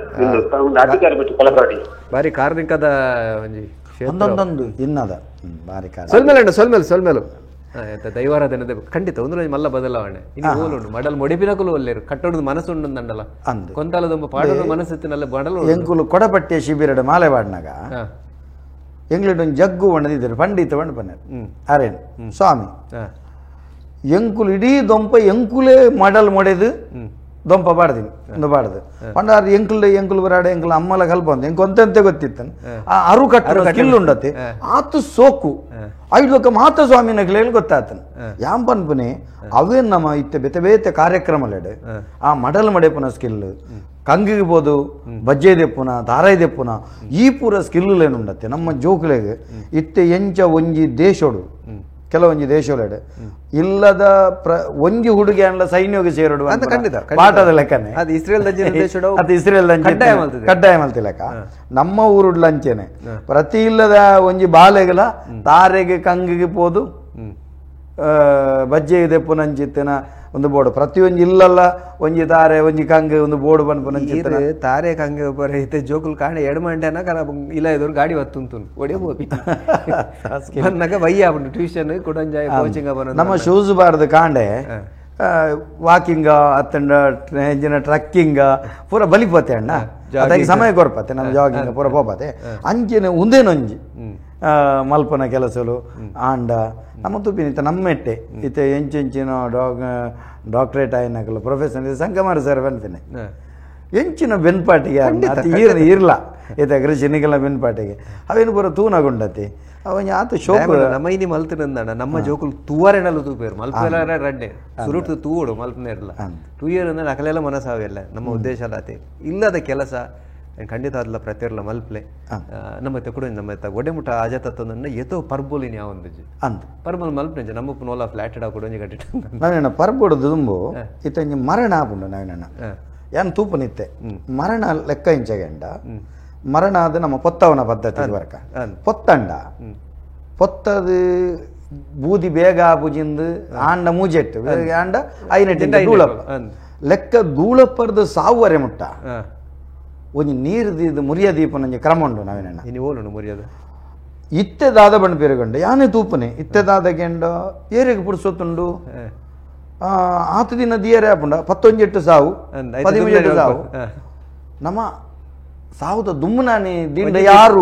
ಒಂದು ಅಧಿಕಾರಿ ಬಿಟ್ಟು ಕೊಲಕಾಡಿ ಬಾರಿ ಕಾರ್ಮಿಕದ ಒಂಜಿ ಒಂದೊಂದೊಂದು ಇನ್ನದ ಬಾರಿ ಕಾರ ಸೊಲ್ಮೇಲೆ ಅಣ್ಣ ಸೊಲ್ಮೇಲೆ ಸೊಲ್ಮೇಲು ದೈವಾರಾಧನೆ ಖಂಡಿತ ಒಂದು ಮಲ್ಲ ಬದಲಾವಣೆ ಇನ್ನು ಓಲುಂಡು ಮಡಲ್ ಮೊಡಿಪಿನಕುಲು ಒಲ್ಲೇರು ಕಟ್ಟೋಡು ಮನಸ್ಸು ಉಂಡು ಅಂಡಲ್ಲ ಕೊಂತಾಲದೊಂಬ ಪಾಡೋದು ಮನಸ್ಸಿತ್ತಿನಲ್ಲ ಮಡಲು ಎಂಕುಲು ಕೊಡಪಟ್ಟೆ ಶಿಬಿರಡು ಮಾಲೆ ಪಾಡ್ನಾಗ ಎಂಗ್ಲಿಡ್ ಒಂದು ಜಗ್ಗು ಒಣದಿದ್ದರು ಪಂಡಿತ ಒಂಡು ಪನ್ನೇರು ಅರೇನ್ ಸ್ವಾಮಿ ಎಂಕುಲು ಇಡೀ ದೊಂಪ ಎಂಕುಲೇ ಮಡಲ್ ಮೊಡೆದು ದೊಂಪ ಪಾಡ್ದೀನಿ ಒಂದು ಪಾಡ್ದು ಪಂಡ ಎಂಕುಲು ಎಂಕುಲು ಬರಾಡ ಎಂಕುಲು ಅಮ್ಮಲ ಕಲ್ಪ ಅಂತ ಎಂಕು ಅಂತೆ ಗೊತ್ತಿತ್ತು ಆ ಅರು ಕಟ್ಟರು ಸ್ಕಿಲ್ ಉಂಡತ್ತೆ ಆತು ಸೋಕು ಐದು ಮಾತ ಸ್ವಾಮಿನ ಹೇಳಿ ಗೊತ್ತಾತನ ಯಾಂ ಪನ್ಪುನೆ ಅವೇ ನಮ್ಮ ಇತ್ತೆ ಬೇತೆ ಬೇತೆ ಕಾರ್ಯಕ್ರಮಲೆಡು ಆ ಮಡಲ್ ಮಡೆಪುನ ಸ್ಕಿಲ್ ಕಂಗಿಗೆ ಬೋದು ಬಜ್ಜೆ ದೆಪ್ಪುನ ದಾರಾಯಿ ದೆಪ್ಪುನ ಈ ಪೂರ ಸ್ಕಿಲ್ಲೇನುಂಡತ್ತೆ ನಮ್ಮ ಜೋಕುಲೆಗ್ ಇತ್ತೆ ಎಂಚ ಒಂಜಿ ದೇಶೋಡು ಕೆಲವೊಂಜಿ ದೇಶೊಲೆಡು ಇಲ್ಲದ ಒಂಜಿ ಹುಡುಗಿ ಅನ್ಲ ಸೈನ್ಯೋಗ ಸೇರೋಡು ಖಂಡಿತ ಪಾಠದ ಲೆಕ್ಕನೆ ಅದು ಇಸ್ರೇಲ್ ಅದು ಇಸ್ರೇಲ್ ಕಡ್ಡಾಯ ಮಲ್ತಿ ಲೆಕ್ಕ ನಮ್ಮ ಊರುಡ್ಲಂಚೆನೆ ಪ್ರತಿ ಇಲ್ಲದ ಒಂಜಿ ಬಾಲೆಗಲ ತಾರೆಗೆ ಕಂಗಿಗೆ ಪೋದು ಬಜ್ಜೆ ಇದೆ ಪುನಂಚಿತ್ತಿನ ಒಂದು ಬೋರ್ಡ್ ಪ್ರತಿಯೊಂಜಿ ಇಲ್ಲಲ್ಲ ಒಂಜಿ ತಾರೆ ಒಂಜಿ ಕಂಗೆ ಒಂದು ಬೋರ್ಡ್ ಬಂದು ಪುನಂಚಿತ್ತಿನ ತಾರೆ ಕಂಗೆ ಬರ ಇತ್ತೆ ಜೋಕುಲ್ ಕಾಣೆ ಎಡು ಮಂಟೆನ ಕರ ಇಲ್ಲ ಇದ್ರು ಗಾಡಿ ಹೊತ್ತುಂತು ಒಡೆ ಹೋಗಿ ಬಂದಾಗ ವಯ್ಯ ಉಂಟು ಟ್ಯೂಷನ್ ಕೊಡಂಜಾಯ ಕೋಚಿಂಗ್ ನಮ್ಮ ಶೂಸ್ ಬಾರ್ದು ಕಾಂಡೆ ವಾಕಿಂಗ್ ಅತ್ತಂಡ ಎಂಜಿನ ಟ್ರಕ್ಕಿಂಗ್ ಪೂರ ಬಲಿಪೋತೆ ಅಣ್ಣ ಅದಕ್ಕೆ ಸಮಯ ಕೊರ್ಪತ್ತೆ ನಮ್ಮ ಜಾಗಿಂಗ್ ಪೂರ ಪೋಪತೆ ಅಂಚಿನ ಉಂದೇನೊಂಜಿ ಮಲ್ಪನ ಕೆಲಸಲು ಆಂಡ ನಮ್ಮ ತುಪ್ಪಿನ ಇತ್ತ ನಮ್ಮೆಟ್ಟೆ ಇತ್ತೆ ಎಂಚೆಂಚಿನ ಡಾಕ್ಟ್ರೇಟ್ ಆಯ್ನಕಲು ಪ್ರೊಫೆಸರ್ ಸಂಗಮಾರ ಸರ್ ಬನ್ಪಿನಿ ಎಂಚಿನ ಬೆನ್ಪಾಟಿಗೆ ಇರ್ಲ ಏತ ಕೃಷಿ ನಿಗಲ ಬೆನ್ಪಾಟಿಗೆ ಅವೇನು ಪೂರ ತೂನಗುಂಡತಿ ಅವನ ಆತ ಶೋಕ ನಮ್ಮ ಇನಿ ಮಲ್ತಿನಂದಣ ನಮ್ಮ ಜೋಕುಲು ತೂವರೆನಲ್ಲ ತೂಪೇರು ಮಲ್ಪೆಲ್ಲ ರಡ್ಡೆ ಸುರುಟು ತೂವಡು ಮಲ್ಪನೆ ಇರಲ್ಲ ತೂಯರ್ ಅಂದ್ರೆ ಅಕಲೆಲ್ಲ ಮನಸ್ಸಾವೆಲ್ಲ ನಮ್ಮ ಉದ್ದೇಶ ಅಲ್ಲ ಇಲ್ಲದ ಕೆಲಸ ಖಂಡಿತ ಅದಲ್ಲ ಪ್ರತಿಯೊರ್ಲ ಮಲ್ಪ್ಲೆ ನಮ್ಮ ತೆಕ್ಕುಡು ನಮ್ಮ ಒಡೆ ಮುಟ್ಟ ಆಜಾತತ್ತಂದ ಏತೋ ಪರ್ಬೋಲಿನ ಯಾವೊಂದು ಅಂದ್ ಪರ್ಬಲ್ ಮಲ್ಪ್ನೆ ನಮ್ಮ ಪುನೋಲ ಫ್ಲಾಟೆಡ್ ಹಾಕೊಡು ಗಟ್ಟಿ ನಾವೇನ ಪರ್ಬೋಡು ದುಂಬು ಇತ್ತ ಮರಣ ಆಪುಂಡು ನಾವೇನ ಯಾನ್ ತೂಪನಿತ್ತೆ ಮರಣ ಲೆಕ್ಕ ಇಂಚಗಂಡ ಮರಣ ಅದು ನಮ್ಮ ಪೊತ್ತವನ ಪದ್ಧತಿ ವರ್ಕ ಪೊತ್ತಂಡ ಪೊತ್ತದು ಬೂದಿ ಬೇಗ ಆಪುಜಿಂದು ಆಂಡ ಮೂಜೆಟ್ಟು ಆಂಡ ಐನೆಟ್ಟು ದೂಳಪ್ಪ ಲೆಕ್ಕ ದೂಳಪ್ಪರ್ದು ಸಾವುವರೆ ಮುಟ್ಟ ಒಂಜಿ ನೀರು ದೀದು ಮುರಿಯ ದೀಪನೊಂಜಿ ಕ್ರಮ ಉಂಡು ನಾವೇನ ಓಲುಂಡು ಮುರಿಯದು ಇತ್ತೆ ದಾದ ಬಣ್ಣ ಪೇರುಗಂಡು ಯಾನೆ ತೂಪನೆ ಇತ್ತೆ ದಾದ ಗೆಂಡ ಏರಿಗೆ ಪುಡ್ಸೊತ್ತುಂಡು ಆತು ದಿನ ದಿಯರೆ ಆಪುಂಡ ಪತ್ತೊಂಜೆಟ್ಟು ಸಾವು 13 ಸಾವು ನಮ್ಮ ಸಾವುದ ದುಮ್ಮನಾನಿ ದಿಂಡ ಯಾರು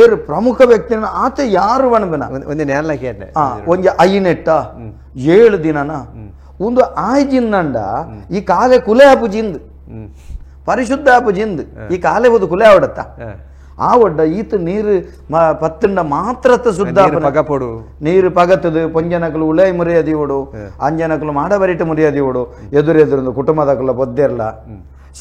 ಏರು ಪ್ರಮುಖ ವ್ಯಕ್ತಿ ಆತ ಯಾರು ಬಣಬನ ಒಂಜಿ ಐನೆಟ್ಟ 7 ದಿನನ ಒಂದು ಆಯ್ಜಿಂದಂಡ ಈ ಕಾಲೆ ಕುಲೆ ಆಪುಜಿಂದು ಪರಿಶುದ್ಧ ಆಪುಜಿಂದು ಈ ಕಾಲೆ ಹೋದು ಕುಲೆ ಆವಡತ್ತ ಆ ಒಡ್ಡ ಈತ ನೀರು ಪತ್ತಂಡ ಮಾತ್ರ ಶುದ್ಧ ಪಗಪೊಡು ನೀರು ಪಗತ್ತದು ಪೊಂಜನಕಲು ಉಳೈ ಮುರಿಯದಿವಡು ಅಂಜನಕಲು ಮಾಡಬರಿಟ ಮುರಿಯದಿವಡು ಎದುರೆದುರು ಕುಟುಂಬದಕಲ ಬೊದ್ದೆರ್ಲ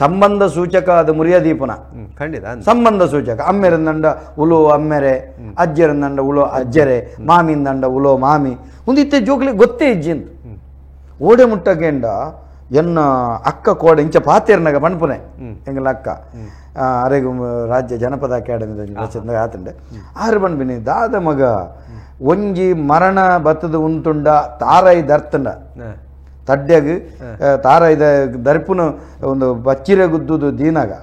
ಸಂಬಂಧ ಸೂಚಕ ಅದು ಮುರಿಯದೀಪನ ಖಂಡಿತ ಸಂಬಂಧ ಸೂಚಕ ಅಮ್ಮೆರಂದಂಡ ಉಲೋ ಅಮ್ಮೆರೆ ಅಜ್ಜರಂದಂಡ ಉಲೋ ಅಜ್ಜರೆ ಮಾಮಿಂದಂಡ ಉಲೋ ಮಾಮಿ ಒಂದಿತ್ತೆ ಜೋಕ್ಲಿ ಗೊತ್ತೇ ಇಜ್ಜಿಂದು ಓಡೆ ಮುಟ್ಟಗೆಂಡ ಎನ್ನ ಅಕ್ಕ ಕೋಡ ಇಂಚ ಪಾತೇರ್ನಾಗ ಪಣ್ಪುನೆ ಎಂಗಲ ಅಕ್ಕ ಅರೆಗು ರಾಜ್ಯ ಜನಪದ ಅಕಾಡೆಮಿ ಆತಂಡೆ ಆರು ಬಣ್ಬಿನಿ ದಾದ ಮಗ ಒಂಜಿ ಮರಣ ಬತ್ತದ ಉಂತುಂಡ ತಾರೈ ದರ್ತಂಡ ತಡ್ಡ್ಯಾಗ ತಾರೈದ ದರ್ಪುನ ಒಂದು ಬಚ್ಚಿರೆ ಗುದ್ದುದು ದೀನಾಗ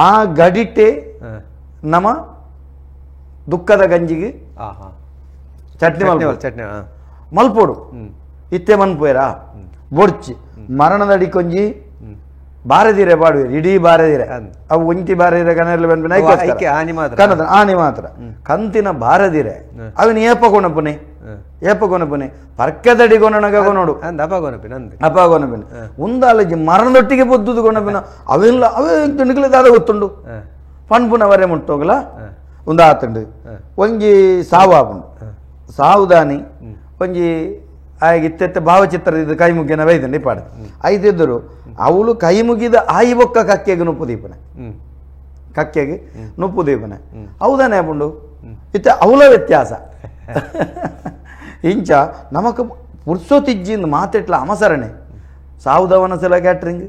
ಆ ಗಡಿಟೆ ನಮ್ಮ ದುಃಖದ ಗಂಜಿಗೆ ಚಟ್ನಿ ಚಟ್ನಿ ಮಲ್ಪೋಡು ಇತ್ತೆ ಮನ್ಪೋಯರಾ ಬೊಡ್ಚಿ ಮರಣದಡಿ ಕೊಂಜಿ ಬಾರದಿರೆ ಬಾಡುವೆ ಇಡೀ ಬಾರದಿರೆ ಅವು ಒಂಟಿ ಬಾರದಿರೆ ಕನರ್ಲಿ ಬಂದ್ಬಿನ ಕನ್ನಡ ಆನಿ ಮಾತ್ರ ಕಂತಿನ ಬಾರದಿರೆ ಅವನ ಏಪ ಕೊಣಪುನೆ ಏಪ ಕೊನಪುನೆ ಪರ್ಕದಡಿ ಕೊನಗ ಕೊನೋಡು ಅಪ ಕೊನಪಿನ ಉಂದಾಲಜಿ ಮರಣದೊಟ್ಟಿಗೆ ಬೊದ್ದುದು ಕೊನಪಿನ ಅವೆಲ್ಲ ಅವೇ ನಿಗಲಿದಾದ ಗೊತ್ತುಂಡು ಪಣ್ಪುನವರೆ ಮುಟ್ಟೋಗಲ ಒಂದು ಆತುಂಡು ಒಂಜಿ ಸಾವು ಆಪುಂಡು ಸಾವುದಾನಿ ಒಂಜಿ ಆಗ ಇತ್ತೆತ್ತ ಭಾವಚಿತ್ರ ಇದು ಕೈ ಮುಗಿಯನ ವೈದಂడి ಪಾಡ ಐದಿದ್ದರು ಅವಳು ಕೈ ಮುಗಿದ ಆಯಿ ಬೊಕ್ಕ ಕಕ್ಕೆಗೆ ನುಪ್ಪು ದೀಪನೆ ಕಕ್ಕೆಗೆ ನುಪ್ಪು ದೀಪನೆ ಹೌದಾನೆ ಆಪುಂಡು ಇತ್ತೆ ಅವಳ ವ್ಯತ್ಯಾಸ ಇಂಚ ನಮಕ್ ಪುರ್ಸೊತಿಜ್ಜಿಂದು ಮಾತೆಟ್ಲ ಅಮಸರಣೆ ಸಾವುದವನ ಸಲ ಕ್ಯಾಟ್ರಿಂಗ್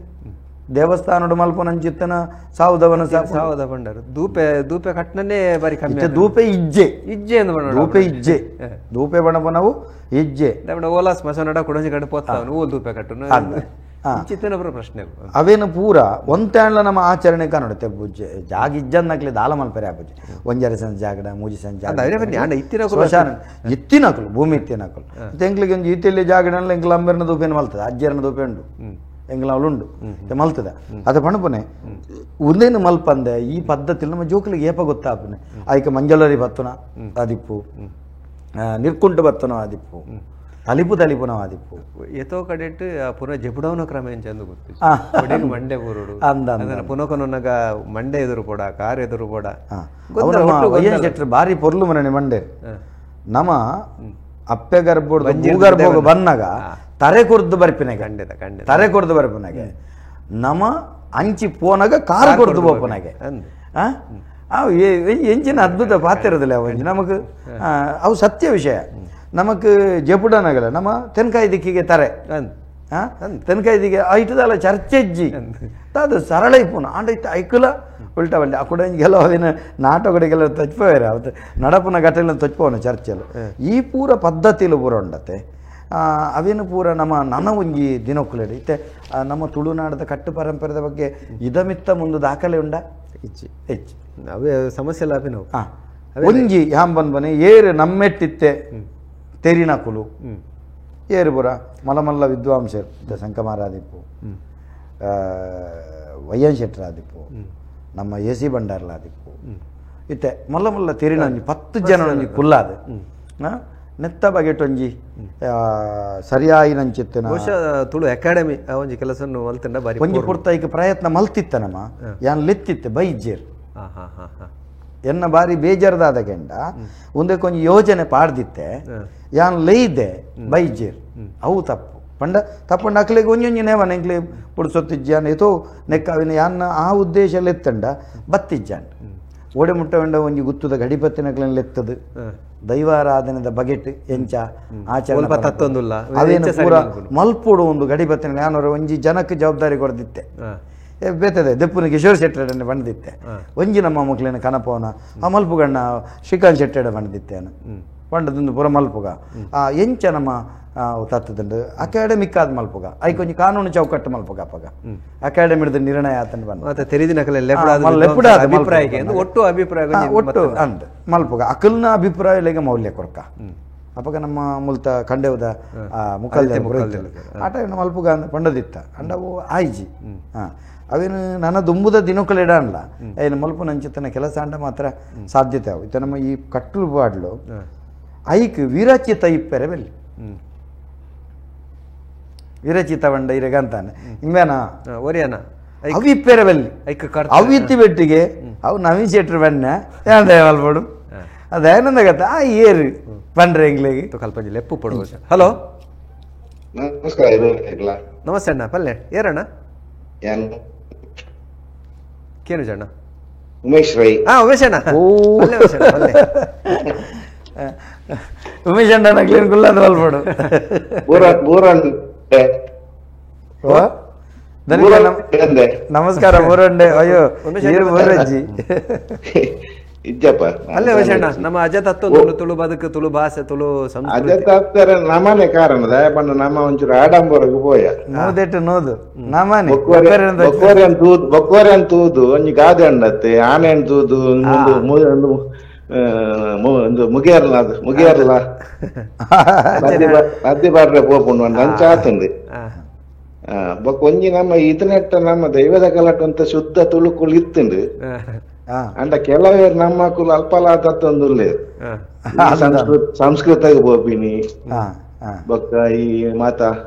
ದೇವಸ್ಥಾನಡು ಮಲ್ಪನಂಚಿತ್ತನ ಸಾವುದವನ ಸಾವುದ ಬಂಡರು ದೂಪೆ ದೂಪೆ ಕಟ್ನನ್ನೇ ಬಾರಿ ಕಮ್ಮಿ ದೂಪೆ ಇಜ್ಜೆ ಇಜ್ಜೆ ದೂಪೆ ಇಜ್ಜೆ ದೂಪೆ ಬಣಪನವು ಇಜ್ಜೆ ಓಲಾ ಸ್ಮಶಾನ ಕೊಡಂಜಿ ಕಟ್ಟು ಪೋತಾವನು ಓಲ್ ದೂಪೆ ಕಟ್ಟುನು ಚಿತ್ತನ ಪ್ರಶ್ನೆ ಅವೇನು ಪೂರ ಒಂತಾಣ್ಲ ನಮ್ಮ ಆಚರಣೆ ಕಾಣುತ್ತೆ ಬುಜ್ಜೆ ಜಾಗ ಇಜ್ಜನ್ನಕ್ಲೆ ದಾಲ ಮಲ್ಪರೆ ಆಪುಜೆ ಒಂಜರೆ ಸಣ್ಣ ಜಾಗಡ ಮೂಜಿ ಸಣ್ಣ ಜಾಗ ಸ್ಮಶಾನ ಇತ್ತಿನಕಲು ಭೂಮಿ ಇತ್ತಿನಕಲು ಎಂಕ್ಲಿಗೆ ಒಂಜಿ ಇತ್ತಿಲ್ಲಿ ಜಾಗಡಲ್ಲ ಎಂಕ್ಲ ಅಂಬೆರ್ನ ದೂಪೇನು ಮಲ್ತದೆ ಅಜ್ಜೆರ್ನ ದೂಪೆ ಉಂಡು ಎಂಗ್ಲ ಅವಳುಂಡು ಮಲ್ತದೆ ಅದು ಪಣಪುನೆ ಒಂದೇನು ಮಲ್ಪಂದೆ ಈ ಪದ್ಧತಿ ನಮ್ಮ ಜೋಕುಲಿಗೆ ಏಪ ಗೊತ್ತಾಪುನೆ ಆಯ್ಕೆ ಮಂಜಲರಿ ಬತ್ತುನ ಅದಿಪ್ಪು ನಿರ್ಕುಂಟು ಬತ್ತುನ ಅದಿಪ್ಪು ತಲಿಪು ತಲಿಪುನ ಆದಿಪ್ಪು ಎತೋ ಕಡೆಟ್ ಪುನಃ ಜೆಪುಡವನ ಕ್ರಮ ಎಂಚಂದು ಗೊತ್ತು ಮಂಡೆ ಬೋರುಡು ಅಂದ ಪುನಃ ಮಂಡೆ ಎದುರು ಪೋಡ ಕಾರ್ ಎದುರು ಪೋಡ ಶೆಟ್ರು ಬಾರಿ ಪೊರ್ಲು ಮನೆ ಮಂಡೆ ನಮ್ಮ ಅಪ್ಪೆ ಗರ್ಭ ಭೂಗರ್ಭ ಬನ್ನಾಗ ತರೆ ಕೊರ್ದು ಬರ್ಪಿನಾಗ ಖಂಡಿತ ಖಂಡಿತ ತರೆ ಕೊರ್ದು ಬರ್ಪಿನಾಗೆ ನಮ್ಮ ಅಂಚಿ ಪೋನಾಗ ಕಾರ್ ಕೊರ್ದು ಬೋಪನಾಗೆ ಎಂಚಿನ ಅದ್ಭುತ ಪಾತಿರೋದಿಲ್ಲ ಅವು ನಮಗ್ ಅವು ಸತ್ಯ ವಿಷಯ ನಮಕ್ ಜೆಪುಡನಗಲ ನಮ್ಮ ತೆನ್ಕಾಯಿ ದಿಕ್ಕಿಗೆ ತರೆ ತೆನ್ಕಾಯಿ ದಿಕ್ಕಿಗೆ ಐಟದಲ್ಲ ಚರ್ಚೆಜ್ಜಿ ಅದು ಸರಳ ಇಪ್ಪುನ ಆಂಡ ಇತ್ತು ಐಕುಲ ಉಲ್ಟಾ ಬಂಡಿ ಆ ಕೂಡ ಕೆಲವು ನಾಟಕಡಿಗೆಲ್ಲ ತಚ್ಪೋಯರ ಅವತ್ತು ನಡಪುನ ಘಟನೆ ತಚ್ಪೋನ ಚರ್ಚೆಲು ಈ ಪೂರ ಪದ್ಧತಿಲು ಪೂರ ಉಂಡತೆ ಅವೇನು ಪೂರ ನಮ್ಮ ನನ ಒಂಜಿ ದಿನಕ್ಕುಲೆಡು ಇತ್ತೆ ನಮ್ಮ ತುಳುನಾಡದ ಕಟ್ಟು ಪರಂಪರೆದ ಬಗ್ಗೆ ಇದಮಿತ್ತ ಮುಂದೆ ದಾಖಲೆ ಉಂಡ ಇಚ್ಚಿ ಹೆಚ್ಚು ಅವೇ ಸಮಸ್ಯೆ ಲಾಭಿ ನಾವು ಒಂಜಿ ಯಾಂಬನ್ ಬನೆ ಏರು ನಮ್ಮೆಟ್ಟಿತ್ತೆ ತೆರಿನಕುಲು ಏರು ಪುರ ಮಲಮಲ್ಲ ವಿದ್ವಾಂಸರು ಶಂಕಮಾರಾದಿಪ್ಪು ವೈಎನ್ ಶೆಟ್ಟರಾದಿಪ್ಪು ನಮ್ಮ ಎ ಸಿ ಭಂಡಾರ್ಲಾದಿಪ್ಪು ಇತ್ತೆ ಮಲ್ಲ ಮಲ್ಲ ತೆರಿನ ಒಂಜಿ 10 ಜನ ಒಂಜಿ ಕುಲ್ಲಾದ ನೆತ್ತ ಬಗೆಟೊಂಜಿ ಸರಿಯಾಯಿನಂಚಿತ್ತಿನ ಬಹುಶಃ ತುಳು ಅಕಾಡೆಮಿ ಒಂಜಿ ಕೆಲಸನ್ನು ಮಲ್ತಂಡ ಬಾರಿ ಒಂಜಿ ಪುರ್ತೈಕ್ ಪ್ರಯತ್ನ ಮಲ್ತಿತ್ತನಮ್ಮ ಯಾನ್ ಲೆತ್ತಿತ್ತೆ ಬೈಜೇರ್ ಎನ್ನ ಬಾರಿ ಬೇಜಾರದಾದ ಕೆಂಡ ಒಂದಕ್ಕೆ ಒಂಜಿ ಯೋಜನೆ ಪಾಡ್ದಿತ್ತೆ ಯಾನ್ ಲೈದೆ ಬೈಜೇರ್ ಅವು ತಪ್ಪು ಪಂಡ ತಪ್ಪಂಡ ಅಕ್ಲೆಗ್ ಒಂಜೊಂಜಿ ನೇವ ನೆಂಕ್ಲೆ ಪುಡ್ಸೊತ್ತಿಜ್ಜಾನ್ ಏತೋ ನೆಕ್ಕಾವಿನ ಯಾನ್ನ ಆ ಉದ್ದೇಶ ಲೆತ್ತಂಡ ಬತ್ತಿಜ್ಜಾನ್ ಓಡೆ ಮುಟ್ಟವಂಡ ಒಂಜಿ ಗುತ್ತುದ ಗಡಿಪತ್ತಿನಕ್ಲೆನ್ ಲೆತ್ತದು ದೈವಾರಾಧನೆದ ಬಗೆಟ್ ಎಂಚ ಆಚರಣೆ ಅವೇನು ಪೂರ ಮಲ್ಪೋಡು ಒಂದು ಗಡಿಪತ್ತಿನ ಯಾನೊರ ಒಂಜಿ ಜನಕ್ಕೆ ಜವಾಬ್ದಾರಿ ಕೊಡ್ದಿತ್ತೆ ಬೇತದೆ ದೆಪ್ಪುನ ಕಿಶೋರ್ ಶೆಟ್ಟರನ್ನು ಬಂದಿತ್ತೆ ಒಂಜಿ ನಮ್ಮ ಮಕ್ಕಳಿನ ಕನಪವನ ಆ ಮಲ್ಪುಗಣ್ಣ ಶ್ರೀಕಾಂತ್ ಶೆಟ್ಟೆಡ ಬಂದಿತ್ತೇನು ಪಂಡದೊಂದು ಪೂರ ಮಲ್ಪುಗ ಆ ಎಂಚ ನಮ್ಮ ತತ್ತದಂಡು ಅಕಾಡೆಮಿಕ್ ಆದ ಮಲ್ಪುಗ ಐಕ್ ಒಂಜಿ ಕಾನೂನು ಚೌಕಟ್ಟು ಮಲ್ಪುಗ ಅಪ್ಪಗ ಅಕಾಡೆಮಿದ ನಿರ್ಣಯ ಆತನ ಬಂದ ಒಟ್ಟು ಅಭಿಪ್ರಾಯ ಒಟ್ಟು ಅಂದ್ ಮಲ್ಪುಗ ಅಕಲ್ನ ಅಭಿಪ್ರಾಯ ಮೌಲ್ಯ ಕೊರ್ಕ ಅಪ್ಪಗ ನಮ್ಮ ಮುಲ್ತ ಖಂಡೇವದ ಮುಖಲ್ ಆಟ ಮಲ್ಪುಗ ಅಂದ ಪಂಡದಿತ್ತ ಅಂಡವು ಆಯ್ಜಿ ಅವೇನು ನನ್ನ ದುಂಬುದ ದಿನಕ್ಕಲಿಡ ಅನ್ಲ ಏನು ಮಲ್ಪ ನಂಚಿತನ ಕೆಲಸ ಅಂಡ ಮಾತ್ರ ಸಾಧ್ಯತೆ ಅವು ಇತ್ತ ನಮ್ಮ ಈ ಕಟ್ಟಲು ಬಾಡ್ಲು ಐಕ್ ವಿರಚಿತ ಇಪ್ಪೆರೆ ಬೆಲ್ಲಿ ವಿರಚಿತ ಬಂಡ ಇರಗಂತಾನೆ ಇಂಬೇನ ಒರಿಯನ ಅವು ಇಪ್ಪೆರೆ ಬೆಲ್ಲಿ ಅವು ಇತ್ತಿ ಬೆಟ್ಟಿಗೆ ಅವು ನವೀನ್ ಶೆಟ್ರು ಬಣ್ಣ ಏನಂದ ಮಲ್ಪಡು ಅದೇನಂದ ಗತ್ತ ಆ ಏರು ಪಂಡ್ರೆ ಎಂಗ್ಲಿಗೆ ಕಲ್ಪಂಜಿ ಲೆಪ್ಪು ಪಡು. ಹಲೋ ನಮಸ್ಕಾರ. ನಮಸ್ತೆ ಅಣ್ಣ. ಪಲ್ಲೆ ಏರಣ್ಣ ಕೇನು ಜಣ್ಣ ಉಮೇಶ್ ರೈ. ಹಾ ಉಮೇಶ್ ಅಣ್ಣ. ಉಮೇಶ್ ಅಣ್ಣ ಕ್ಲೀನ್ ಗುಲ್ಲಾದ ಮಲ್ಪಡು. ನಮಸ್ಕಾರ ಬೋರಂಡೆ. ಅಯ್ಯೋ ಬೋರಜ್ಜಿ ಇಜ್ಜಪ್ಪ ಅಲ್ಲೇ ಉಮೇಶ್ ಅಣ್ಣ ನಮ್ಮ ಅಜ ತತ್ವ ತುಳು ಬದುಕು ತುಳು ಭಾಷೆ ತುಳು ಅಜ ತತ್ತರ ನಮ್ಮನೆ ಕಾರಣ ದಯಪಂಡ ನಮ್ಮ ಒಂಚೂರು ಆಡಂಬರಗು ಪೋಯ ನೋದೆಟ್ಟು ನೋದು ನಮ್ಮನೆ ಬೊಕ್ಕೋರೆ ಅಂತ ಬೊಕ್ಕೋರೆ ಅಂತ ತೂದು ಒಂಜಿ ಗಾದೆ ಅಂಡತ್ತೆ ಆನೆ ತೂದು ಒಂದು ಮುಗಿಯರ್ಲ ಅದು ಮುಗಿಯರ್ಲ ಅದ್ದಿ ಬಾಡ್ರೆ ಪೋಪುಂಡು ಅಂಚ ಆತಂದು. ಬೊಕ್ಕ ಒಂಜಿ ನಮ್ಮ ಇದನೆಟ್ಟ ನಮ್ಮ ದೈವದ ಕಲಟಂತ ಶುದ್ಧ ತುಳುಕುಲು ಇತ್ತುಂಡು. ಅಂಡ ಕೆಲವೇ ನಮ್ಮ ಕುಲ ಅಲ್ಪಲ ತತ್ತೊಂದುಲ್ಲೇರು ಸಂಸ್ಕೃತ ಸಂಸ್ಕೃತಕ್ಕೆ ಪೋಪಿನಿ ಬೊಕ್ಕ ಈ ಮಾತ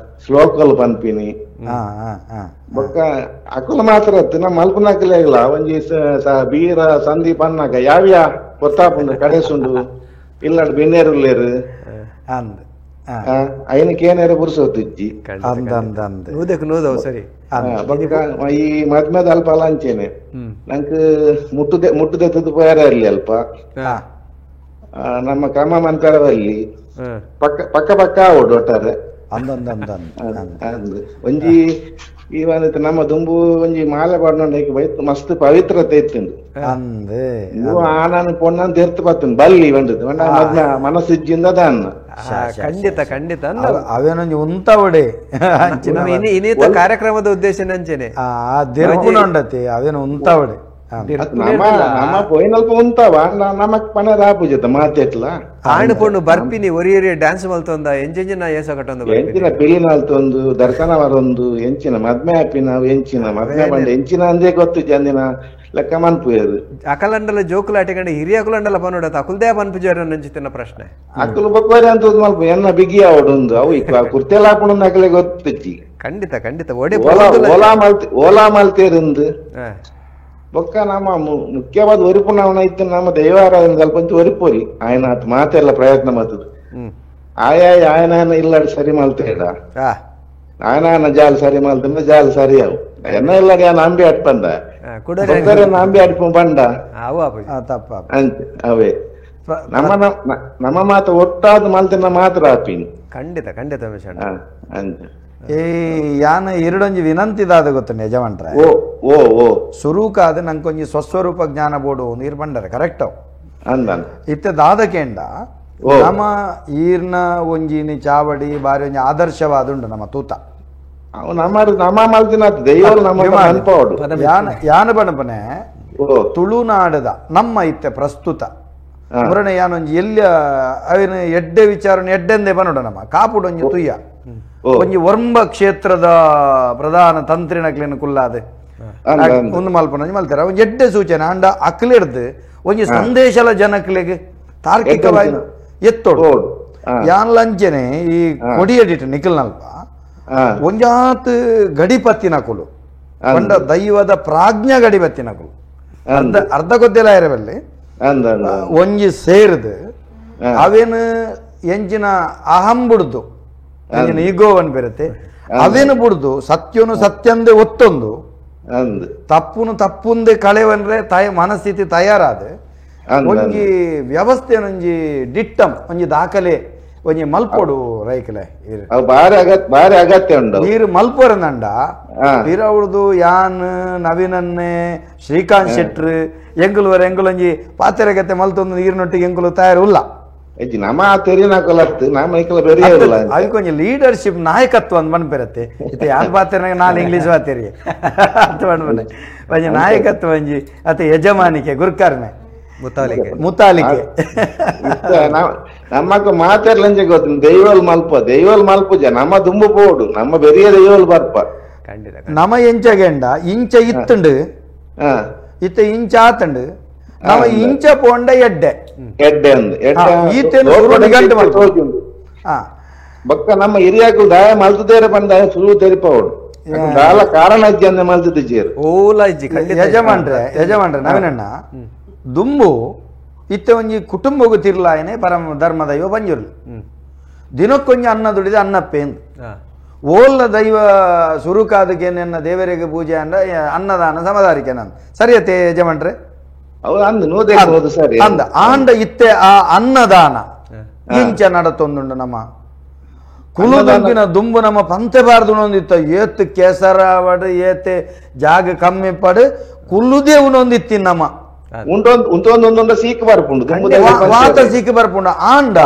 ಶ್ಲೋಕಲ್ ಪನ್ಪಿನಿ ಬೊಕ್ಕ ಅಕುಲ ಮಾತ್ರ ನಮ್ಮ ಅಲ್ಪನಾಕಲೆ ಇಲ್ಲ ಒಂಜಿ ಬೀರ ಸಂದೀಪ್ ಅನ್ನಾಕ ಯಾವ್ಯಾ ಗೊತ್ತಾಪುಂಡು ಕಡೆಸುಂಡು ಇಲ್ಲಾಡ್ ಬಿನ್ನೇರುಲ್ಲೇರು ಐನಕ್ಕೆ ಏನಾರ ಪುರುಸೊತ್ತಿಜ್ಜಿ ಸರಿ. ಬೊಕ್ಕ ಈ ಮದ್ಮೆದ ಅಲ್ಪ ಅಲ ಅಂಚೇನೆ ನಂಗೆ ಮುಟ್ಟುದೆ ಮುಟ್ಟುದೆತ್ತದು ಪೋಯಾರ ಅಲ್ಲಿ ಅಲ್ಪ ನಮ್ಮ ಕ್ರಮ ಮಂತರದಲ್ಲಿ ಪಕ್ಕ ಪಕ್ಕ ಪಕ್ಕ ಆವಡು ಒಟ್ಟಾರೆ ಒಂಜಿ ಈ ಒಂದು ನಮ್ಮ ದುಂಬು ಒಂಜಿ ಮಾಲೆ ಪಾಡ್ನೊಂಡು ಬೈತ್ ಮಸ್ತ್ ಪವಿತ್ರತೆ ಇತ್ತುಂಡು. ಆನನ್ ಪೊಣ್ಣನ್ ತೆರ್ತು ಬತ್ತುಂಡು ಬಲ್ಲಿ ಬಂದದ್ದು ಮದ್ಮೆ ಮನಸ್ಸಿಜ್ಜಿಂದ ದಾನ್ನ ಖಂಡಿತ ಖಂಡಿತ ಅವೇನೊಂಜಿ ಉಂತಾವಡೆ ಇನ್ನಿತ ಕಾರ್ಯಕ್ರಮದ ಉದ್ದೇಶ ನಂಚೇನೆ ಉಂಡತಿ ಅವೇನು ಉಂತಾವಡೆ ನಮ್ಮ ನಮ್ಮ ಪೋಯಿನಲ್ಪ ಉಂತಾವ ನಮಕ್ ಪಣ ರಾಪುಜತ ಮಾತೆಟ್ಲ ಆಣು ಪೊಣ್ಣು ಬರ್ಪಿನಿ ಒರಿ ಒರಿ ಡ್ಯಾನ್ಸ್ ಮಲ್ತೊಂದ ಎಂಜೆಂಜಿನ ಏಸ ಕಟ್ಟೊಂದು ಎಂಚಿನ ಪಿಲಿನಾಲ್ತೊಂದು ದರ್ಶನ ವರೊಂದು ಎಂಚಿನ ಮದ್ಮೆ ಆಪಿನ ಎಂಚಿನ ಮದ್ಮೆ ಬಂಡ ಎಂಚಿನ ಅಂದೇ ಗೊತ್ತು ಜಂದಿನ ಲೆಕ್ಕ ಮನ್ಪುಯದು ಅಕಲಂಡಲ ಜೋಕುಲ ಆಟಿಕಂಡ ಹಿರಿಯ ಅಕುಲಂಡಲ ಪನೋಡ ಅಕುಲ್ದೇ ಪನ್ಪುಜಾರ ನಂಚಿತ್ತಿನ ಪ್ರಶ್ನೆ ಅಕುಲು ಬೊಕ್ಕೋರಿ ಅಂತ ಮಲ್ಪ ಎನ್ನ ಬಿಗಿ ಆವಡೊಂದು ಅವು ಕುರ್ತೆಲ ಹಾಪುಂಡು ಅಕಲೆ ಗೊತ್ತಿಜ್ಜಿ. ಖಂಡಿತ ಖಂಡಿತ ಒಡೆ ಓಲಾ ಮಲ್ತಿ ಓಲಾ ಮಲ್ತೇರಿಂದು ಬೊಕ್ಕ ನಮ್ಮ ಮುಖ್ಯವಾದ ಒರಿಪುನವನ ಇತ್ತು ನಮ್ಮ ದೈವಾರಾಧನೆ ಸ್ವಲ್ಪ ಒರಿಪೋರಿ ಆಯನ ಆತ ಮಾತೆಲ್ಲ ಪ್ರಯತ್ನ ಮಾಡ್ತದೆ ಆಯಾ ಆಯನ ಇಲ್ಲಾಡಿ ಸರಿ ಮಲ್ತೇಡ ಆಯನ ಜಾಲ್ ಸರಿ ಮಲ್ತಂದ್ರೆ ಜಾಲ್ ಸರಿ ಅವು ಎನ್ನ ಇಲ್ಲಾಡಿ ಆನ ಅಂಬಿ ಅಟ್ಪಂದ ಅಂಬಿ ಅಟ್ಪ ಬಂಡ ಅಂತ ಅವೇ ನಮ್ಮ ನಮ್ಮ ಮಾತ ಒಟ್ಟಾದ ಮಲ್ತಿನ ಮಾತ್ರ ಆಪಿನಿ. ಖಂಡಿತ ಖಂಡಿತ ಅಂತ ಏ ಯಾನ ಎರಡೊಂಜಿ ವಿನಂತಿದಾದ ಗೊತ್ತ ಯಜಮಾನ್ರೆ ಓ ಓ ಓ ಸುರೂಕಾದ ನಂಕೊಂಜಿ ಸ್ವಸ್ವರೂಪ ಜ್ಞಾನ ಬೋಡು ನೀರು ಬಂಡರೆ ಕರೆಕ್ಟ್ ಅವು ಅಂದನ್ ಇತ್ತೆ ದಾದಕೇಂಡ ನಮ್ಮ ಈರ್ನ ಒಂಜಿನಿ ಚಾವಡಿ ಬಾರಿ ಒಂಜಿ ಆದರ್ಶವಾದುಂಡು ನಮ್ಮ ತೂತ ಯಾನ ಬಣಪನೆ ತುಳುನಾಡದ ನಮ್ಮ ಇತ್ತೆ ಪ್ರಸ್ತುತ ಮುರಣೆ ಯಾನೊಂಜಿ ಎಲ್ಲಿ ಅವಿನ ಎಡ್ಡೆ ವಿಚಾರ ಎಡ್ಡೆಂದೇ ಬನೋಡ ನಮ್ಮ ಕಾಪುಡೊಂಜಿ ತುಯ್ಯ ಒಂಜಿ ವರ್ಂಬ ಕ್ಷೇತ್ರದ ಪ್ರಧಾನ ತಂತ್ರಿನಕ್ಲೇನು ಕುಲ್ಲಾದೆ ಒಂದು ಮಲ್ಪನೊಂಜಿ ಮಲ್ತಾರ ಒಂಜಿ ಎಡ್ಡೆ ಸೂಚನೆ ಅಂಡ ಅಕ್ಲಿಡ್ದು ಒಂಜಿ ಸಂದೇಶಲ ಜನಕ್ಲೆಗ್ ತಾರ್ಕಿಕವಾಗಿ ಎತ್ತೋಡು. ಯಾನ್ ಲಂಚನೆ ಈ ಕೊಡಿಯಡಿಟ್ ನಿಖಲ್ನಲ್ಪ ಒಂಜಾತ್ ಗಡಿಪತ್ತಿನಕುಲು ಪಂಡ ದೈವದ ಪ್ರಾಜ್ಞಾ ಗಡಿಪತ್ತಿನಕುಲು ಅರ್ಧ ಅರ್ಧ ಗೊತ್ತಿಲ್ಲ ಇರಬಲ್ಲಿ ಒಂಜಿ ಸೇರಿದು ಅವೇನು ಎಂಚಿನ ಅಹಂ ಬುಡ್ದು ಎಂಚಿನ ಈಗೋವನ್ ಬೆರತೆ ಅವೇನು ಬುಡ್ದು ಸತ್ಯನು ಸತ್ಯಂದೇ ಒತ್ತೊಂದು ತಪ್ಪುನು ತಪ್ಪುಂದೇ ಕಳೆವನ್ರೆ ತಾಯಿ ಮನಸ್ಥಿತಿ ತಯಾರಾದ ಒಂಜಿ ವ್ಯವಸ್ಥೆ ಒಂಜಿ ದಿಟ್ಟಂ ಒಂಜಿ ದಾಖಲೆ ಒಂಜಿ ಮಲ್ಪೊಡು ರೈಕಲೆ ಬಾರಿ ಅಗತ್ಯ ಉಂಡು ನೀರು ಮಲ್ಪೊರಂದಂಡ ಪಿರವುಡ್ದು ಯಾನ್ ನವೀನನ್ನೆ ಶ್ರೀಕಾಂತ್ ಶೆಟ್ರು ಎಂಗುಲುವರೆ ಎಂಗುಲೊಂಜಿ ಪಾತೆರಗತೆ ಮಲ್ತೊಂದು ನೀರಿನೊಟ್ಟಿಗೆ ಎಂಗುಲು ತಯಾರು ಇಲ್ಲ. ನಮ್ಮ ಅದಕ್ಕೊಂಜಿ ಲೀಡರ್ಶಿಪ್ ನಾಯಕತ್ವ ಅಂದ್ ಮನ್ಪೆರತ್ತೆ ಇತ್ತೆ ಯಾನ್ ಪಾತೆರ್ನಾಗ ನಾಲ್ ಇಂಗ್ಲೀಷ್ ಪಾತೆರಿ ಅಂತ ಮನ್ಪನೆ ಒಂಜಿ ನಾಯಕತ್ವ ಒಂಜಿ ಅತ್ತ ಯಜಮಾನಿಕೆ ಗುರುಕರ್ಮೆ ಮುತಾಲಿಕೆ ಮುತಾಲಿಕೆ ನಮ್ಮಕ್ಕ ಮಾತಾಡ್ಲಂಜೆ ಗೊತ್ತು ದೈವಲ್ ಮಲ್ಪ ದೈವಲ್ ಮಲ್ಪುಜ ನಮ್ಮ ದುಂಬು ಪೋಡು ನಮ್ಮ ಬೆರಿಯ ದೈವಲ್ ಬರ್ಪ ನಮ ಎಂಚಗೆಂಡ ಇಂಚ ಇತ್ತುಂಡು ಇತ್ತ ಇಂಚ ಆತಂಡು ನಮ ಇಂಚ ಪೋಂಡ ಎಡ್ಡೆ ಎಡ್ಡೆ ಅಂದ್ ಎಡ್ಡೆ ಬಕ್ಕ ನಮ್ಮ ಹಿರಿಯಾಕು ದಾಯ ಮಲ್ತದೇರ ಬಂದ ಸುರು ತೆರಿಪವಡು ದಾಲ ಕಾರಣ ಇಜ್ಜಿ ಅಂದೆ ಮಲ್ತದಿಜ್ಜೇರು ಓಲ ಇಜ್ಜಿ ಯಜಮಾನ್ರೆ ಯಜಮಾನ್ರೆ ನವೀನಣ್ಣ ದುಂಬು ಇತ್ತೆ ಒಂಜಿ ಕುಟುಂಬಗೂ ತಿರ್ಲಾಯನೆ ಪರಮ ಧರ್ಮ ದೈವ ಬಂಜುರ್ಲಿ ದಿನಕ್ಕೊಂಜಿ ಅನ್ನ ದುಡಿದ ಅನ್ನಪ್ಪೆ ಎಂದು ಓಲ್ನ ದೈವ ಸುರುಕಾದಕ್ಕೆ ನನ್ನ ದೇವರಿಗೆ ಪೂಜೆ ಅಂದ ಅನ್ನದಾನ ಸಮದಾರಿಕೆ ನಾನು ಸರಿಯತ್ತೆ ಯಜಮಾನ್ರೆ ಅಂದ ಆಂಡ ಇತ್ತೆ ಆ ಅನ್ನದಾನ ಇಂಚ ನಡತೊಂದುಂಡು ನಮ್ಮ ಕುಲುದಂಬಿನ ದುಂಬು ನಮ್ಮ ಪಂತೆ ಬಾರ್ದು ಒಂದಿತ್ತ ಏತ್ ಕೇಸರವಡು ಏತೆ ಜಾಗ ಕಮ್ಮಿ ಪಡು ಕುಲ್ಲುದೇ ಉನೊಂದಿತ್ತಿ ನಮ್ಮ ಉಂಟೊಂದೊಂದೊಂದು ಸೀಕ್ ಬರ್ಪುಂಡು ವಾತ ಸೀಕ್ ಬರ್ಪುಂಡು ಆಂಡ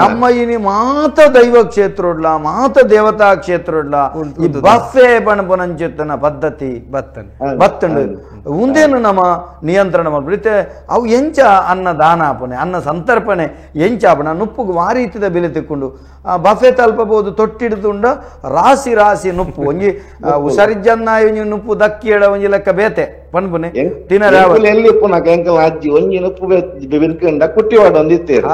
ನಮ್ಮ ಇನಿ ಮಾತ ದೈವ ಕ್ಷೇತ್ರಡ್ಲ ಮಾತ ದೇವತಾ ಕ್ಷೇತ್ರಡ್ಲ ಈ ಬಫೆ ಪಣಪುನಂಚಿತ್ತನ ಪದ್ಧತಿ ಬತ್ತಂಡು ಉಂದೇನು ನಮ್ಮ ನಿಯಂತ್ರಣ ಮಾಡ್ಬಿಡುತ್ತೆ. ಅವು ಎಂಚ ಅನ್ನ ದಾನ ಆಪಣೆ ಅನ್ನ ಸಂತರ್ಪಣೆ ಎಂಚ ಆಪಣ ನುಪ್ಪುಗು ವಾರೀತಿದ ಬೆಲೆ ತಿಕ್ಕೊಂಡು ಆ ಬಫೆ ತಲ್ಪಬಹುದು ತೊಟ್ಟಿಡ್ದುಂಡ ರಾಸಿ ರಾಸಿ ನುಪ್ಪು ಒಂಜಿ ಹುಷಾರಿಜ್ಜನ್ನ ಒಂಜಿ ನುಪ್ಪು ದಕ್ಕಿ ಎಡ ಒಂಜಿ ಲೆಕ್ಕ ಬೇತೆ ಪನ್ಪುನೆ ತಿನ್ನರ ಎಲ್ಲಿ ಅಜ್ಜಿ ಒಂಜಿ ನುಪ್ಪು ಬಿರ್ಕಂಡ ಕುಟ್ಟಿವಾಡ ಒಂದಿತ್ತೇರು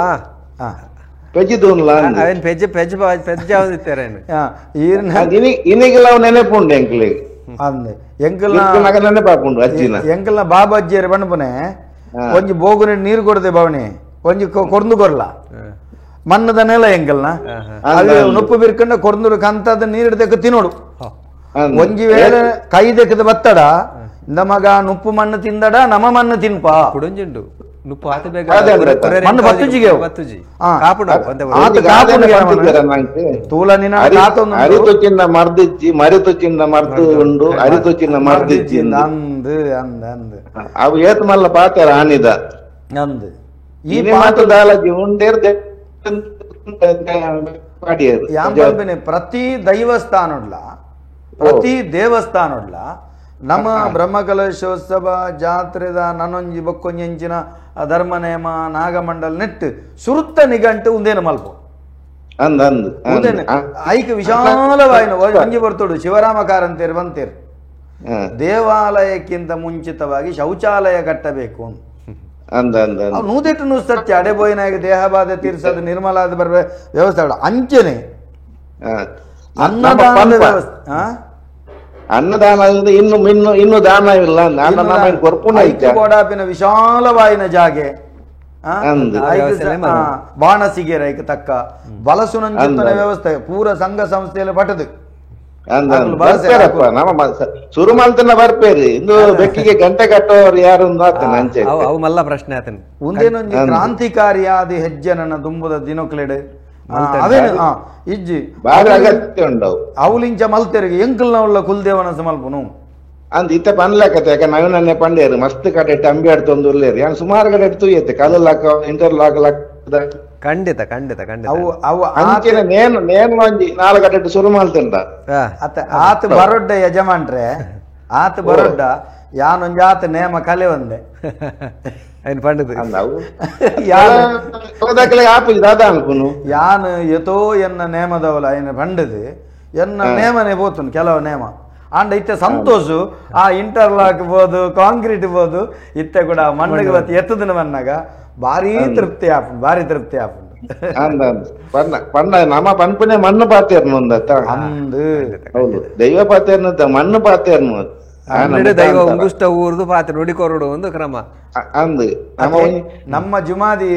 ಎಂಕಲ್ನ ಬಾಬಾಜಿಯರು ಬಣ್ಣಪುನೆ ಒಂಜಿ ಬೋಗುನೆ ನೀರು ಕೊಡದೆ ಭವನಿ ಒಂಜಿ ಕೊರ್ದು ಕೊರ್ಲ ಮನ್ನದ ನೆಲ ಎಂಕಲ್ನ ಅದು ನುಪ್ಪು ಬಿರ್ಕಂಡ ಕೊರ್ದು ಕಂತದ ನೀರು ತೆಕ್ಕ ತಿನ್ನೋಡು ಒಂಜಿ ವೇಳೆ ಕೈ ದೆಕ್ಕದ ಬತ್ತಡ ನಮಗ ನುಪ್ಪು ಮಣ್ಣು ತಿಂದಡ ನಮ್ಮ ಮಣ್ಣು ತಿನ್ಪ ಕುಡಂಜುಂಡು ನುಪ್ಪು ಆತ ಬೇಗ ಮಣ್ಣು ಬತ್ತುಜಿಗೆ ಬತ್ತುಜಿ ತೂಲ ನಿನ್ನ ಅರಿತು ಚಿನ್ನ ಮರ್ದಿಜ್ಜಿ ಮರಿತು ಚಿನ್ನ ಮರ್ದು ಉಂಡು ಅರಿತು ಚಿನ್ನ ಮರ್ದಿಜ್ಜಿ ಅಂದು ಅಂದ ಅಂದು ಅವು ಏತ್ ಮಲ್ಲ ಪಾತ್ರ ಆನಿದ ಅಂದು ಈ ಮಾತು ದಾಲಜಿ ಉಂಡೇರ್ ಪ್ರತಿ ದೈವಸ್ಥಾನಡ್ಲ ಪ್ರತಿ ದೇವಸ್ಥಾನಡ್ಲ ನಮ್ಮ ಬ್ರಹ್ಮಕಲಶೋತ್ಸವ ಜಾತ್ರೆದ ನನ್ನೊಂಜಿ ಬೊಕ್ಕೊಂಜಿ ಧರ್ಮ ನೇಮ ನಾಗಮಂಡಲ ನೆಟ್ಟು ಸುರುತ್ತ ನಿಗಂಟು ಉಂದೇನು ಮಲ್ಪ ಐಕ ವಿಶಾಲವಾಯಿನ ಒಂಜಿ ಬರ್ತೋಡು ಶಿವರಾಮ ಕಾರಂತೇರು ಬಂತೇರು ದೇವಾಲಯಕ್ಕಿಂತ ಮುಂಚಿತವಾಗಿ ಶೌಚಾಲಯ ಕಟ್ಟಬೇಕು ನೂದೆಟ್ಟು ನೂ ಸತ್ಯ ಅಡೆಬೋಯಿನಾಗಿ ದೇಹ ಬಾಧೆ ತೀರ್ಸೋದು ನಿರ್ಮಲಾದ ಬರುವ ವ್ಯವಸ್ಥೆ ಅಂಚನೆ ಅನ್ನದಾನದ ವ್ಯವಸ್ಥೆ ಅನ್ನದಾನ ಇನ್ನು ಇನ್ನು ಇನ್ನು ದಾನ ಇಲ್ಲ ಕೊಡಾಪಿನ ವಿಶಾಲವಾಯಿನ ಜಾಗೆ ಬಾಣಸಿಗೆ ರೈಕ ತಕ್ಕ ಬಲಸುನಂಚಿತನ ವ್ಯವಸ್ಥೆ ಪೂರ ಸಂಘ ಸಂಸ್ಥೆಯಲ್ಲಿ ಪಟ್ಟದು ಶುರು ಮಾಡ್ತಾನ ಬರ್ಪೇರಿ ಇನ್ನು ಬೆಕ್ಕಿಗೆ ಗಂಟೆ ಕಟ್ಟೋರು ಯಾರು ಅವು ಮಲ್ಲ ಪ್ರಶ್ನೆ ಆತನ ಒಂದೇನೊಂದು ಕ್ರಾಂತಿಕಾರಿಯಾದ ಹೆಜ್ಜೆ ನನ್ನ ದುಂಬುದ ದಿನಕ್ಲೆಡೆ ಅವೇನು ಇಜ್ಜಿ ಬಾರಿ ಅಗತ್ಯ ಉಂಡವು ಅವಲಿಂಚ ಮಲ್ತೆರಿಗೆ ಎಂಕಲ್ನ ಉಳ್ಳ ಕುಲ್ದೇವನ ಸಮಲ್ಪನು ಅಂದ್ ಇತ್ತ ಪನ್ಲಕತ್ತೆ ಯಾಕ ನವೀನನ್ನೇ ಪಂಡೇರು ಮಸ್ತ್ ಕಡೆ ಅಂಬಿ ಆಡ್ತೊಂದು ಉಲ್ಲೇರು ಯಾನ್ ಸುಮಾರು ಕಡೆ ತೂಯತ್ತೆ ಕಲ್ಲು lock inter lock lock ಖಂಡಿತ ಖಂಡಿತ ಖಂಡಿತ ಅವು ಅವು ಅಂಚಿನ ನೇನು ನೇನು ಒಂಜಿ ನಾಲ್ಕು ಕಡೆ ಶುರು ಮಾಡ್ತಂಡ ಅತ್ತ ಆತ ಬರೊಡ್ಡ ಯಜಮಾನ್ರೆ ಆತ ಬರೊಡ್ಡ ಯಾನೊಂಜಿ ಆತ ನೇಮ ಕಲೆ ಒಂದೆ ಯಾನ್ ಯತೋ ಎನ್ನ ನೇಮದವಲ ಐನ ಪಂಡದು ಎನ್ನ ನೇಮನೆ ಪೋತುನು ಕೆಲವು ನೇಮ ಆಂಡ ಇತ್ತೆ ಸಂತೋಷು ಆ ಇಂಟರ್ಲಾಕ್ ಬೋದು ಕಾಂಕ್ರೀಟ್ ಬೋದು ಇತ್ತೆ ಕೂಡ ಮಣ್ಣಿಗೆ ಬತ್ತಿ ಎತ್ತದನ ಮನ್ನಾಗ ಭಾರಿ ತೃಪ್ತಿ ಆಪುಂಡು ಭಾರಿ ತೃಪ್ತಿ ಆಪುಂಡು. ಪಣ್ಣ ಪಣ್ಣ ನಮ್ಮ ಪನ್ಪುನೆ ಮಣ್ಣು ಪಾತೇರ್ನು ಅಂದು ಹೌದು ದೈವ ಪಾತೇರ್ನು ಮಣ್ಣು ಪಾತೇರ್ನು ದೈವ ಉಂಗುಷ್ಟ ಊರ್ದು ಪಾತ್ರೆ ನುಡಿಕೊರಡು ಒಂದು ಕ್ರಮ ಅಂದು ನಮ್ಮ ಜುಮಾದಿ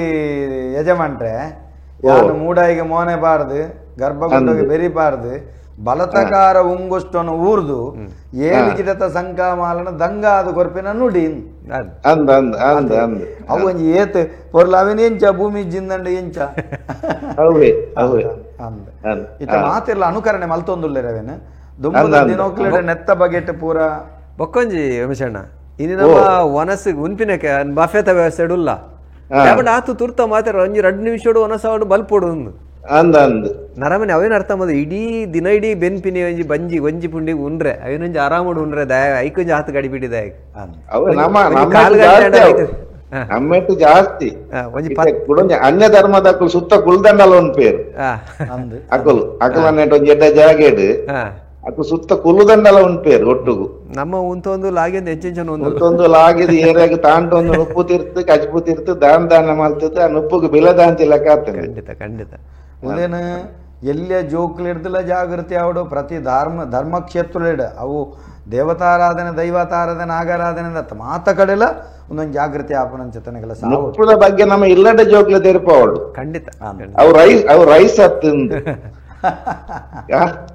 ಯಜಮಾನ್ರೆ ಯಾನು ಮೂಡಾಯಿಗೆ ಮೋನೆ ಬಾರ್ದು ಗರ್ಭಗುಂಡಗೆ ಬೆರಿಬಾರ್ದು ಬಲತಕಾರ ಉಂಗುಷ್ಟನ್ನು ಊರ್ದು ಏಳು ಗಿಡತ ಸಂಕಾಮಾಲನ ದಂಗಾದ ಕೊರ್ಪಿನ ನುಡಿ ಅಂದ ಅಂದ ಅಂದ ಅಂದ ಅವು ಒಂಜಿ ಏತ್ ಪೊರ್ಲ ಅವೇನು ಎಂಚ ಭೂಮಿ ಜಿಂದಂಡ ಎಂಚ ಅವೇ ಅವೇ ಅಂದ ಇತ್ತ ಮಾತೆಲ್ಲ ಅನುಕರಣೆ ಮಲ್ತೊಂದುಲ್ಲೇರ ಅವೇನು ದುಂಬುದ ದಿನೋಕ್ಲೆಡ ನೆತ್ತ ಬಗೆಟ್ ಪೂರ ಬೊಕ್ಕೊಂಜಿ ರಮೇಶಣ್ಣ ಇನ್ನು ನಮ್ಮ ವನಸ್ಸು ಉನ್ಪಿನಕ್ಕೆ ಬಫೆತ ವ್ಯವಸ್ಥೆ ಉಲ್ಲ ಆತು ತುರ್ತ ಮಾತಾಡ ಒಂಜಿ 2 ನಿಮಿಷಡು ಒನಸಾಡು ಬಲ್ಪೊಡು ಒಂದು ಅಂದ ಅಂದ ನರಮನೆ ಅವೇನು ಅರ್ಥ ಮಾಡೋದು ಇಡೀ ದಿನ ಇಡೀ ಬೆನ್ಪಿನಿ ಒಂಜಿ ಬಂಜಿ ಒಂಜಿ ಪುಂಡಿ ಉಂಡ್ರೆ ಅವೇನೊಂಜಿ ಆರಾಮಡು ಉಂಡ್ರೆ ದಯ ಐಕೊಂಜಿ ಆತು ಗಡಿ ಬಿಡಿದ ನಮ್ಮೆಟ್ಟು ಜಾಸ್ತಿ ಅನ್ಯ ಧರ್ಮದ ಅಕುಲು ಸುತ್ತ ಕುಲ್ದಂಡಲ ಒಂದ್ ಪೇರು ಅಕುಲು ಅಕುಲ ಒಂಜಿ ಎಡ್ಡ ಜಾಗೇಡು ಅಕು ಸುತ್ತ ಕುಲ್ಲುದಂಡಲ ಒಂದ್ ಪೇರು ಒಟ್ಟುಗು ನಮ್ಮ ಉಂತೊಂದು ಲಾಗಿಂದ ಹೆಚ್ಚಿನ ಉಂತೊಂದು ಲಾಗಿದ ಏರಿಯಾಗ ತಾಂಡೊಂದು ನುಪ್ಪು ತೀರ್ತು ಕಜ್ಪು ತೀರ್ತು ದಾನ ದಾನ ಮಾಡ್ತದೆ ಆ ನುಪ್ಪುಗೆ ಬಿಲ ದಾಂತಿಲ್ಲ ಕಾತದೆ. ಖಂಡಿತ ಖಂಡಿತ. ಉದೇನು ಎಲ್ಲೇ ಜೋಕ್ಲಿಡ್ದಲ ಜಾಗೃತಿ ಆವಡು ಪ್ರತಿ ಧರ್ಮ ಧರ್ಮಕ್ಷೇತ್ರಲಿಡ ಅವು ದೇವತಾರಾಧನೆ ದೈವತಾರಾಧನೆ ನಾಗಾರಾಧನೆ ಮಾತ ಕಡೆಲ ಒಂದೊಂದು ಜಾಗೃತಿ ಆಪನಂಚತನೆಗೆಲ್ಲ ನುಪ್ಪುದ ಬಗ್ಗೆ ನಮ್ಮ ಇಲ್ಲಡೆ ಜೋಕ್ಲೆ ತೆರಪವಳು. ಖಂಡಿತ. ಅವು ರೈಸ್ ಅವು ರೈಸ್ ಹತ್ತಿಂದು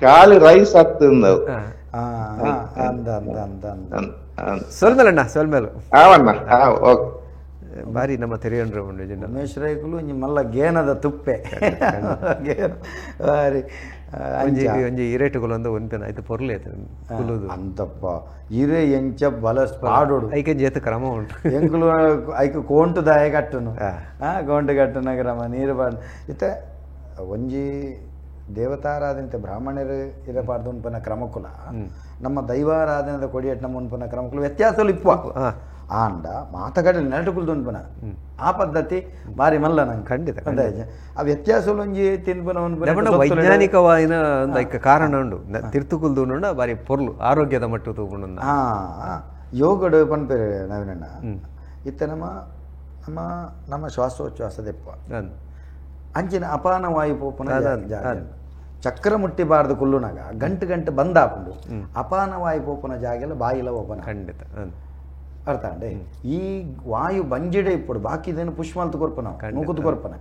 ಖಾಲಿ ರೈಸ್ ಹತ್ತಿಂದು ಸೊಲ್ಮೇಲಣ್ಣ ಸೊಲ್ಮೇಲು ಆವಣ್ಣ ಓಕೆ ಬಾರಿ ನಮ್ಮ ತೆರೆಯಂಡ್ರೆ ರಮೇಶ್ ರೈಕುಲು ನಿಮ್ಮಲ್ಲ ಗೇನದ ತುಪ್ಪೆ ಬಾರಿ ಒಂಜಿ ಒಂಜಿ ಇರೇಟುಗಳು ಒಂಪಿನ ಆಯ್ತು ಪೊರ್ಲೆ ಕುಲುದು ಅಂತಪ್ಪ ಇರೆ ಎಂಚ ಬಲ ಪಾಡೋಡು ಐಕೆ ಜೇತ ಕ್ರಮ ಉಂಟು ಎಂಕುಲು ಐಕ ಕೋಂಟು ದಾಯ ಕಟ್ಟುನು ಕೋಂಟು ಕಟ್ಟುನ ಕ್ರಮ ನೀರು ಬಾಡ್ ಇತ್ತೆ ಒಂಜಿ ದೇವತಾರಾಧನೆ ಬ್ರಾಹ್ಮಣರು ಇರಬಾರ್ದು ಉನ್ಪನ ಕ್ರಮಕುಲ ನಮ್ಮ ದೈವಾರಾಧನೆದ ಕೊಡಿಯಟ್ ನಮ್ಮ ಉನ್ಪನ ಕ್ರಮಕುಲ ವ್ಯತ್ಯಾಸలు ಇಪ್ಪ ಆಂಡ ಮಾತಗಡೆ ನೆರಟುಕುಲ್ದು ಉನ್ಪನ ಆ ಪದ್ಧತಿ ಬಾರಿ ಮಲ್ಲ ನಂಗೆ ಖಂಡಿತ ಆ ವ್ಯತ್ಯಾಸలు ಒಂಜಿ ತಿನ್ಪನ ಉನ್ಪನ ವೈಜ್ಞಾನಿಕವಾಯಿನ ಒಂದು ಕಾರಣ ಉಂಡು ತಿರ್ತುಕುಲ್ದು ಉಂಡ ಬಾರಿ ಪೊರ್ಲು ಆರೋಗ್ಯದ ಮಟ್ಟು ತೂಪುಂಡು. ಯೋಗಡು ಪನ್ಪೇರೆ ನವೀನಣ್ಣ ಇತ್ತ ನಮ್ಮ ನಮ್ಮ ನಮ್ಮ ಶ್ವಾಸೋಚ್ಛ್ವಾಸದೆಪ್ಪ ಅಂಚಿನ ಅಪಾನ ವಾಯು ಪೋಪನ ಚಕ್ರ ಮುಟ್ಟಿಬಾರ್ದು ಕುಲ್ಲುನಾಗ ಗಂಟು ಗಂಟು ಬಂದಾಪುಂಡು ಅಪಾನ ವಾಯು ಪೋಪನ ಜಾಗೆಲ್ಲ ಬಾಯಿಲ ಓಪನ. ಖಂಡಿತ ಅರ್ಥ ಅಂಡೆ ಈ ವಾಯು ಬಂಜಿಡೆ ಇಪ್ಪಡು ಬಾಕಿದೇನು ಪುಷ್ಮಲ್ತು ಕೊರ್ಪನ ನೂಕುದು ಕೊರ್ಪನ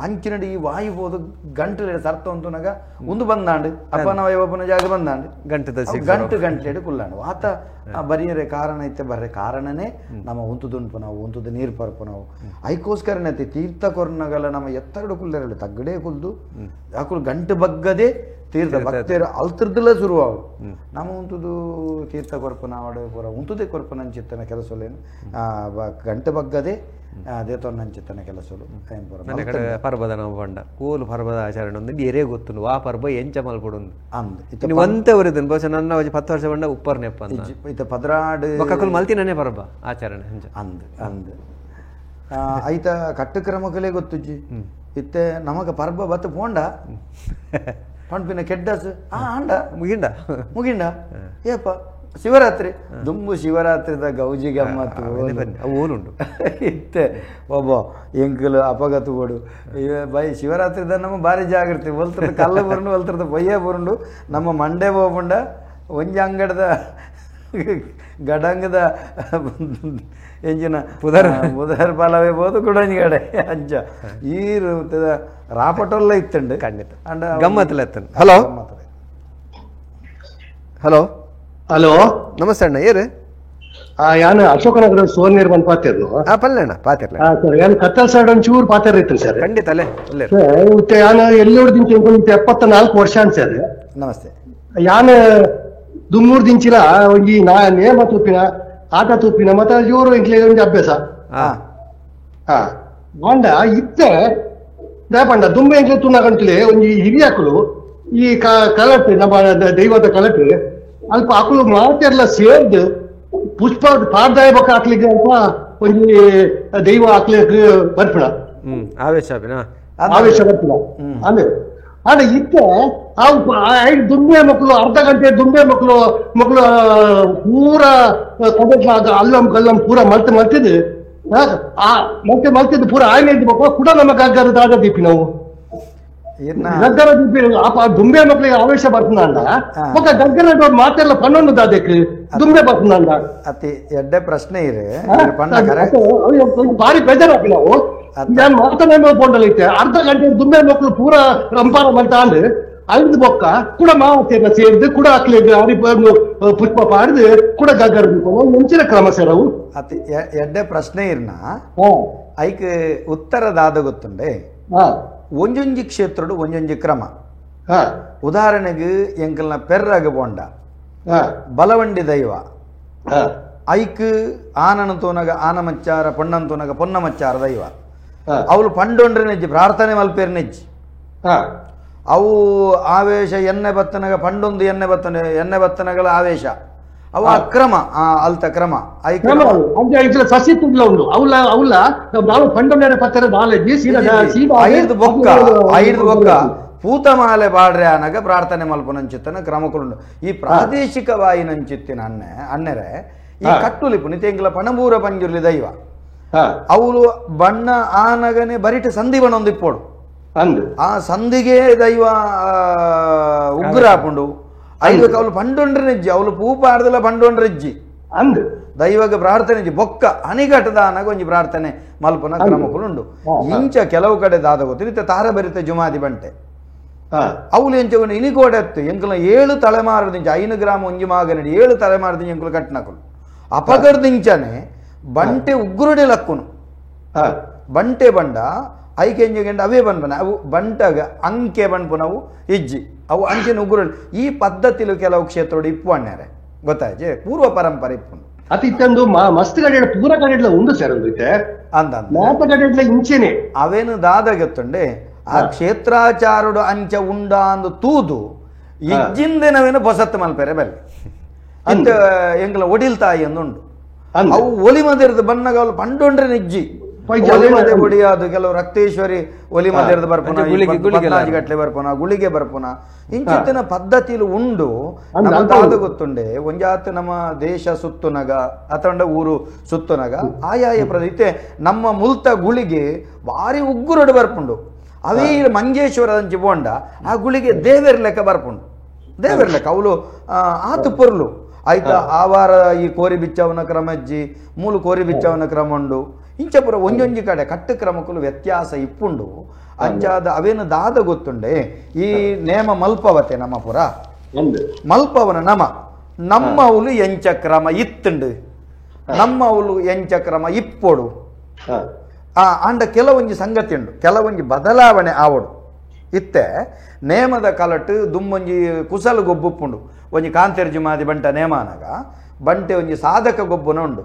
ಅಂಚಿನಡು ಈ ವಾಯು ಬೋದು ಗಂಟು ಸರ್ತ ಅಂತುನಾಗ ಒಂದು ಬಂದಾಂಡು ಅಪಾನ ವಾಯು ಓಪನ ಜಾಗ ಬಂದಾಂಡು ಗಂಟು ಗಂಟು ಗಂಟೆಡು ಕುಲ್ಲಾಂಡು ಆತ ಬರಿಯರೆ ಕಾರಣ ಇತ್ತೆ ಬರ್ರೆ ಕಾರಣನೇ ನಮ್ಮ ಉಂತುದುಂಪು ನಾವು ಉಂತುದು ನೀರು ಪರ್ಪು ನಾವು ಐಕೋಸ್ಕರನೇ ತೀರ್ಥ ಕೊರ್ನಗಲ್ಲ ನಮ್ಮ ಎತ್ತರಡು ಕುಲ್ಲೆರಳು ತಗ್ಗಡೆ ಕುಲ್ದು ಯಾಕುಲು ಗಂಟು ಬಗ್ಗದೆ ತೀರ್ಥ ಭಕ್ತರು ಅಲ್ತಿರ್ದಲ್ಲ ಶುರುವಾವು ನಮ್ಮ ಉಂತುದು ತೀರ್ಥ ಕೊರ್ಪನ ಆಡು ಪೂರ ಉಂತುದೇ ಕೊರ್ಪನ ಕೆಲಸಲೇನು ಗಂಟು ಬಗ್ಗದೆ ದೇತೊನ್ನಂಚಿತ್ತನ ಕೆಲಸಲು ಪರ್ಬದ ನಾವು ಬಂಡ ಕೋಲು ಪರ್ಬದ ಆಚರಣೆ ಒಂದು ಎರೆ ಗೊತ್ತುಂಡು ಆ ಪರ್ಬ ಎಂಚ ಮಲ್ಪಡುಂದು ಅಂದ್ ಒಂತೆ ಒರಿದನ್ ಬಹುಶಃ ನನ್ನ 10 ವರ್ಷ ಬಂಡ ಉಪ್ಪರ್ ನೆಪ್ಪ ಇತ್ತ 12 ಬೊಕ್ಕಕುಲು ಮಲ್ತಿನನೇ ಪರ್ಬ ಆಚರಣೆ ಅಂದ್ ಅಂದ್ ಐತ ಕಟ್ಟು ಕ್ರಮಕಲೇ ಗೊತ್ತುಜ್ಜಿ ಇತ್ತೆ ನಮಗ ಪರ್ಬ ಬತ್ತು ಪೋಂಡ ಪಂಪಿನ ಕೆಡ್ಡಸ್ ಆಂಡ ಮುಗಿಂಡ ಮುಗಿಂಡ ಏಪ ಶಿವರಾತ್ರಿ ದುಂಬು ಶಿವರಾತ್ರಿದ ಗೌಜಿ ಗಮ್ಮತ್ತು ಓಲುಂಡು ಇತ್ತೆ ಒಬ್ಬ ಎಂಕಲು ಅಪಗತು ಓಡು ಬೈ ಶಿವರಾತ್ರಿದ ನಮ್ಮ ಭಾರಿ ಜಾಗೃತಿ ಒಲ್ತರದ ಕಲ್ಲು ಬರುಂಡು ಒಲ್ತರದ ಪೊಯ್ಯ ಬರುಂಡು ನಮ್ಮ ಮಂಡೆ ಹೋಗುಂಡ ಒಂಜಿ ಅಂಗಡದ ಗಡಂಗದ ಎಂಜಿನ ಪುದರ್ ಪುದರ್ ಪಾಲವೇ ಬೋದು ಕುಡಂಜಿಗಡೆ ಅಂಚ ಈ ರಾಪಟೊಲ್ಲ ಇತ್ತಂಡು ಖಂಡಿತ ಗಮ್ಮತ್ತಲ್ಲ ಇತ್ತಂಡು. Hello hello hello ನಮಸ್ತೆ ಅಣ್ಣ ಏರು ಯಾನು ಅಶೋಕನಗರ ಸುವರ್ಣೀರ್ ಬಂದು ಪಾತಿರ್ನು ಪಲ್ಲೆ ಅಣ್ಣ ಪಾತಿರ್ಲ ಸರ್ ಯಾನು ಕತ್ತಲ್ ಸೈಡ್ ಒಂಚೂರು ಪಾತಿರ್ ಇತ್ತು ಸರ್. ಖಂಡಿತ ಅಲ್ಲೇ ಅಲ್ಲೇ ಯಾನು ಎಲ್ಲಿ ದಿಂಚ 74 ವರ್ಷ ಅನ್ ಸರ್. ನಮಸ್ತೆ. ಯಾನು ದುಮ್ಮೂರು ದಿಂಚಿಲ ಒಂಜಿ ನಾ ನೇಮ ತೂಪಿನ ಆಟ ತೂಪಿನ ಮತ್ತೆ ಜೋರು ಇಂಕ್ಲೆ ಒಂಜಿ ಅಭ್ಯಾಸ ಆಂಡ ಇತ್ತೆ ದಯಪಂಡ ದುಂಬೆ ಎಂಕ್ಲೆ ತುಣ್ಣ ಕಂಟ್ಲೆ ಒಂಜಿ ಹಿರಿಯಾಕುಲು ಈ ಕಲಟ್ ನಮ್ಮ ದೈವದ ಕಲಟ್ ಅಲ್ಪ ಅಕುಲು ಮಾತೆಲ್ಲ ಸೇರ್ದು ಪುಷ್ಪ ಪಾಡ್ದಾಯ ಬೊಕ್ಕ ಹಾಕ್ಲಿಕ್ಕೆ ಅಂತ ಒಂಜಿ ದೈವ ಹಾಕ್ಲಿಕ್ಕೆ ಬರ್ಪಿಣ ಆವೇಶ ಆವೇಶ ಬರ್ಪಿಣ ಅಂದ್ರೆ ಆಂಡ ಇತ್ತೆ ದುಂಬೆ ಮಕ್ಕಳು ಅರ್ಧ ಗಂಟೆ ದುಂಬೆ ಮಕ್ಕಳು ಮಕ್ಕಳು ಪೂರ ಅಲ್ಲಂ ಕಲ್ಲಂ ಪೂರ ಮಲ್ತು ಮಲ್ತಿದ್ದು ಮತ್ತೆ ಮಲ್ತಿದ್ದು ಪೂರ ಆಯ್ನೆ ಕೂಡ ನಮ್ಮ ಗಗ್ಗರ ದಾದ ದೀಪಿ ನಾವು ಗಗ್ಗರ ದೀಪಿ ದುಂಬೆ ಮಕ್ಕಳಿಗೆ ಆವೇಶ ಬರ್ತದ ಮಕ್ಕ ಗಗ್ಗರ ಮಾತೆಲ್ಲ ಪನ್ನೊಂದು ದಾದಕ್ಕೆ ದುಂಬೆ ಬರ್ತದ. ಅತಿ ಎಡ್ಡೆ ಪ್ರಶ್ನೆ ಇರು ಭಾರಿ ಬೇಜಾರಾಪಿ ನಾವು ನಾನು ಮಾತನಾಡ ಬೋಂಡಲೈತೆ ಅರ್ಧ ಗಂಟೆ ದುಂಬೆ ಮಕ್ಕಳು ಪೂರ ರಂಪಾರ ಮಂತ ಅಂದ್ ಐದು ಬೊಕ್ಕ ಕೂಡ ಮಾವತೇನ ಸೇರಿದು ಕೂಡ ಅಕ್ಲಿ ಅರಿ ಪುಷ್ಪ ಪಾಡ್ದು ಕೂಡ ಗಗ್ಗರ ಮುಂಚಿನ ಕ್ರಮ ಸರ್ ಅವು. ಅತಿ ಎಡ್ಡೆ ಪ್ರಶ್ನೆ ಇರ್ನ ಐಕ್ ಉತ್ತರ ದಾದ ಗೊತ್ತುಂಡೆ. ಒಂಜೊಂಜಿ ಕ್ಷೇತ್ರಡು ಒಂಜೊಂಜಿ ಕ್ರಮ. ಉದಾಹರಣೆಗೆ ಎಂಕಲ್ನ ಪೆರ್ರಾಗ ಬೋಂಡ ಬಲವಂಡಿ ದೈವ ಐಕ್ ಆನನ ತೋನಗ ಆನ ಮಚ್ಚಾರ ಪೊಣ್ಣನ್ ತೋನಗ ಪೊನ್ನ ಮಚ್ಚಾರ ದೈವ ಅವಳು ಪಂಡೊಂಡ್ರೆ ನೆಜ್ಜಿ ಪ್ರಾರ್ಥನೆ ಮಲ್ಪೇರ್ ನೆಜ್ಜಿ ಅವು ಆವೇಶ ಎಣ್ಣೆ ಬತ್ತನಗ ಪಂಡೊಂದು ಎಣ್ಣೆ ಬತ್ತನ ಎಣ್ಣೆ ಬತ್ತನಗಳ ಆವೇಶ ಅವು ಅಕ್ರಮ ಅಲ್ತ ಕ್ರಮ ಸಸಿ ತುಡ್ಲ ಉಂಡು ಅವಲ ಅವಲ ನಾವು ಪಂಡೊಂಡ ಪತ್ತರ ಐದು ಬೊಕ್ಕ ಐದು ಬೊಕ್ಕ ಪೂತಮಾಲೆ ಬಾಡ್ರೆ ಅನಗ ಪ್ರಾರ್ಥನೆ ಮಲ್ಪನಂಚಿತ್ತನ ಕ್ರಮಕುಂಡು. ಈ ಪ್ರಾದೇಶಿಕವಾಯಿನಂಚಿತ್ತಿನ ಅಣ್ಣೆ ಅಣ್ಣರೆ ಈ ಕಟ್ಟುಲಿಪು ನಿತ್ಯಂಕಲ ಪಣಬೂರ ಪಂಜುರ್ಲಿ ದೈವ ಅವಳು ಬಣ್ಣ ಆನಗನೆ ಬರಿಟ ಸಂಧಿ ಬಣ್ಣೊಂದು ಇಪ್ಪೋಡು ಆ ಸಂಧಿಗೆ ದೈವ ಉಗ್ರ ಹಾಪುಂಡು ಐದು ಅವಳು ಪಂಡೊಂಡ್ರೆ ಅವಳು ಪೂ ಪಾಡ್ದಲ್ಲ ಪಂಡೊಂಡ್ರೆಜ್ಜಿ ಅಂದ್ ದೈವಗ ಪ್ರಾರ್ಥನೆ ಬೊಕ್ಕ ಅನಿಘಟದ ಅನಗ ಒಂಜಿ ಪ್ರಾರ್ಥನೆ ಮಲ್ಪನ ಕ್ರಮಕುಲುಂಡು. ಇಂಚ ಕೆಲವು ಕಡೆ ದಾದ ಗೊತ್ತಿರುತ್ತೆ ತಾರ ಬರಿತ ಜುಮಾದಿ ಬಂಟೆ ಅವಳು ಎಂಚ ಇನಿಕೋಡೆ ಎತ್ತು ಎಂಕುಲ 7 ತಲೆಮಾರದಿಂಚ 5 ಗ್ರಾಮ ಒಂಜಿ ಮಾಗನಡಿ 7 ತಲೆಮಾರದಿಂಚ ಎಂಕುಲು ಕಟ್ನಕುಲು ಅಪಗರ್ದಿಂಚನೆ ಬಂಟೆ ಉಗ್ರುಡೆ ಲಕ್ಕುನು ಬಂಟೆ ಬಂಡ ಐಕೆಂಜ ಅವೇ ಬನ್ಪನ ಅವು ಬಂಟಗ ಅಂಕೆ ಬನ್ಪುನವು ಇಜ್ಜಿ ಅವು ಅಂಚಿನ ಉಗ್ರು ಈ ಪದ್ಧತಿಲು ಕೆಲವು ಕ್ಷೇತ್ರೋಡು ಇಪ್ಪು ಅಣ್ಣಾರೆ ಗೊತ್ತಾಯ್ತು ಪೂರ್ವ ಪರಂಪರೆ ಇಪ್ಪು. ಅತಿ ಇತ್ತಂದು ಮಸ್ತ್ ಕಡೆ ಪೂರ ಕಡೆ ಉಂಡು ಸರ್ ಅಂದ ಕಡೆ ಇಂಚೆನೆ ಅವೇನು ದಾದ ಗೊತ್ತುಂಡೆ ಆ ಕ್ಷೇತ್ರಾಚಾರುಡು ಅಂಚ ಉಂಡ ಅಂದು ತೂದು ಇಜ್ಜಿಂದೆನವೇನು ಬೊಸತ್ತು ಮಲ್ಪೆರೆ ಬಲ್ಲಿ ಅಂತ ಎಂಗ್ಲ ಒಡಿಲ್ ತಾಯಿ ಅಂದುಂಡು ಅವು ಒಲಿ ಮದಿರದ ಬಣ್ಣಗ ಅವಳು ಪಂಡೊಂಡ್ರೆ ನಿಜ್ಜಿ ಒಲಿ ಮದೆ ಒಡಿಯಾದು ಕೆಲವು ರಕ್ತೇಶ್ವರಿ ಒಲಿ ಮದಿರದ ಬರ್ಪುನ ಗಟ್ಲೆ ಬರ್ಪುನ ಗುಳಿಗೆ ಬರ್ಪುನ ಇಂಚಿತ್ತಿನ ಪದ್ಧತಿಲು ಉಂಡು. ನಮ್ಮ ದಾದ ಗೊತ್ತುಂಡೆ ಒಂಜಾತ್ ನಮ್ಮ ದೇಶ ಸುತ್ತುನಗ ಅಥವಾ ಊರು ಸುತ್ತುನಗ ಆಯಾಯ ಪ್ರದೇಶ ನಮ್ಮ ಮುಲ್ತ ಗುಳಿಗೆ ಭಾರಿ ಉಗ್ಗುರಡು ಬರ್ಪುಂಡು ಅವೇ ಮಂಜೇಶ್ವರದಂಚಿ ಬೋಂಡ ಆ ಗುಳಿಗೆ ದೇವೇರ್ ಲೆಕ್ಕ ಬರ್ಪುಂಡು ದೇವೇರ್ ಲೆಕ್ಕ ಅವಳು ಆತು ಪೊರ್ಲು ಆಯ್ತಾ. ಆ ವಾರ ಈ ಕೋರಿ ಬಿಚ್ಚವನ ಕ್ರಮಜ್ಜಿ ಮೂಲು ಕೋರಿ ಬಿಚ್ಚವನ ಕ್ರಮ ಉಂಡು ಇಂಚಪುರ ಒಂಜೊಂಜಿ ಕಡೆ ಕಟ್ಟು ಕ್ರಮಕ್ಕೂ ವ್ಯತ್ಯಾಸ ಇಪ್ಪುಂಡು. ಅಂಚಾದ ಅವೇನು ದಾದ ಗೊತ್ತುಂಡೆ ಈ ನೇಮ ಮಲ್ಪವತೆ ನಮ್ಮ ಪುರ ಮಲ್ಪವನ ನಮ ನಮ್ಮವುಲು ಎಂಚ ಕ್ರಮ ಇತ್ತುಂಡು ನಮ್ಮವುಲು ಎಂಚ ಕ್ರಮ ಇಪ್ಪೊಡು ಅಂಡ ಕೆಲವೊಂಜಿ ಸಂಗತಿ ಉಂಡು ಕೆಲವೊಂಜಿ ಬದಲಾವಣೆ ಆವಡು ಇತ್ತೆ ನೇಮದ ಕಲಟು ದುಮ್ಮೊಂಜಿ ಕುಸಲು ಗೊಬ್ಬುಪ್ಪುಂಡು ಒಂಜಿ ಕಾಂತೆರ್ಜಿ ಮಾದಿ ಬಂಟ ನೇಮಾನಗ ಬಂಟೆ ಒಂಜಿ ಸಾಧಕ ಗೊಬ್ಬುನ ಉಂಡು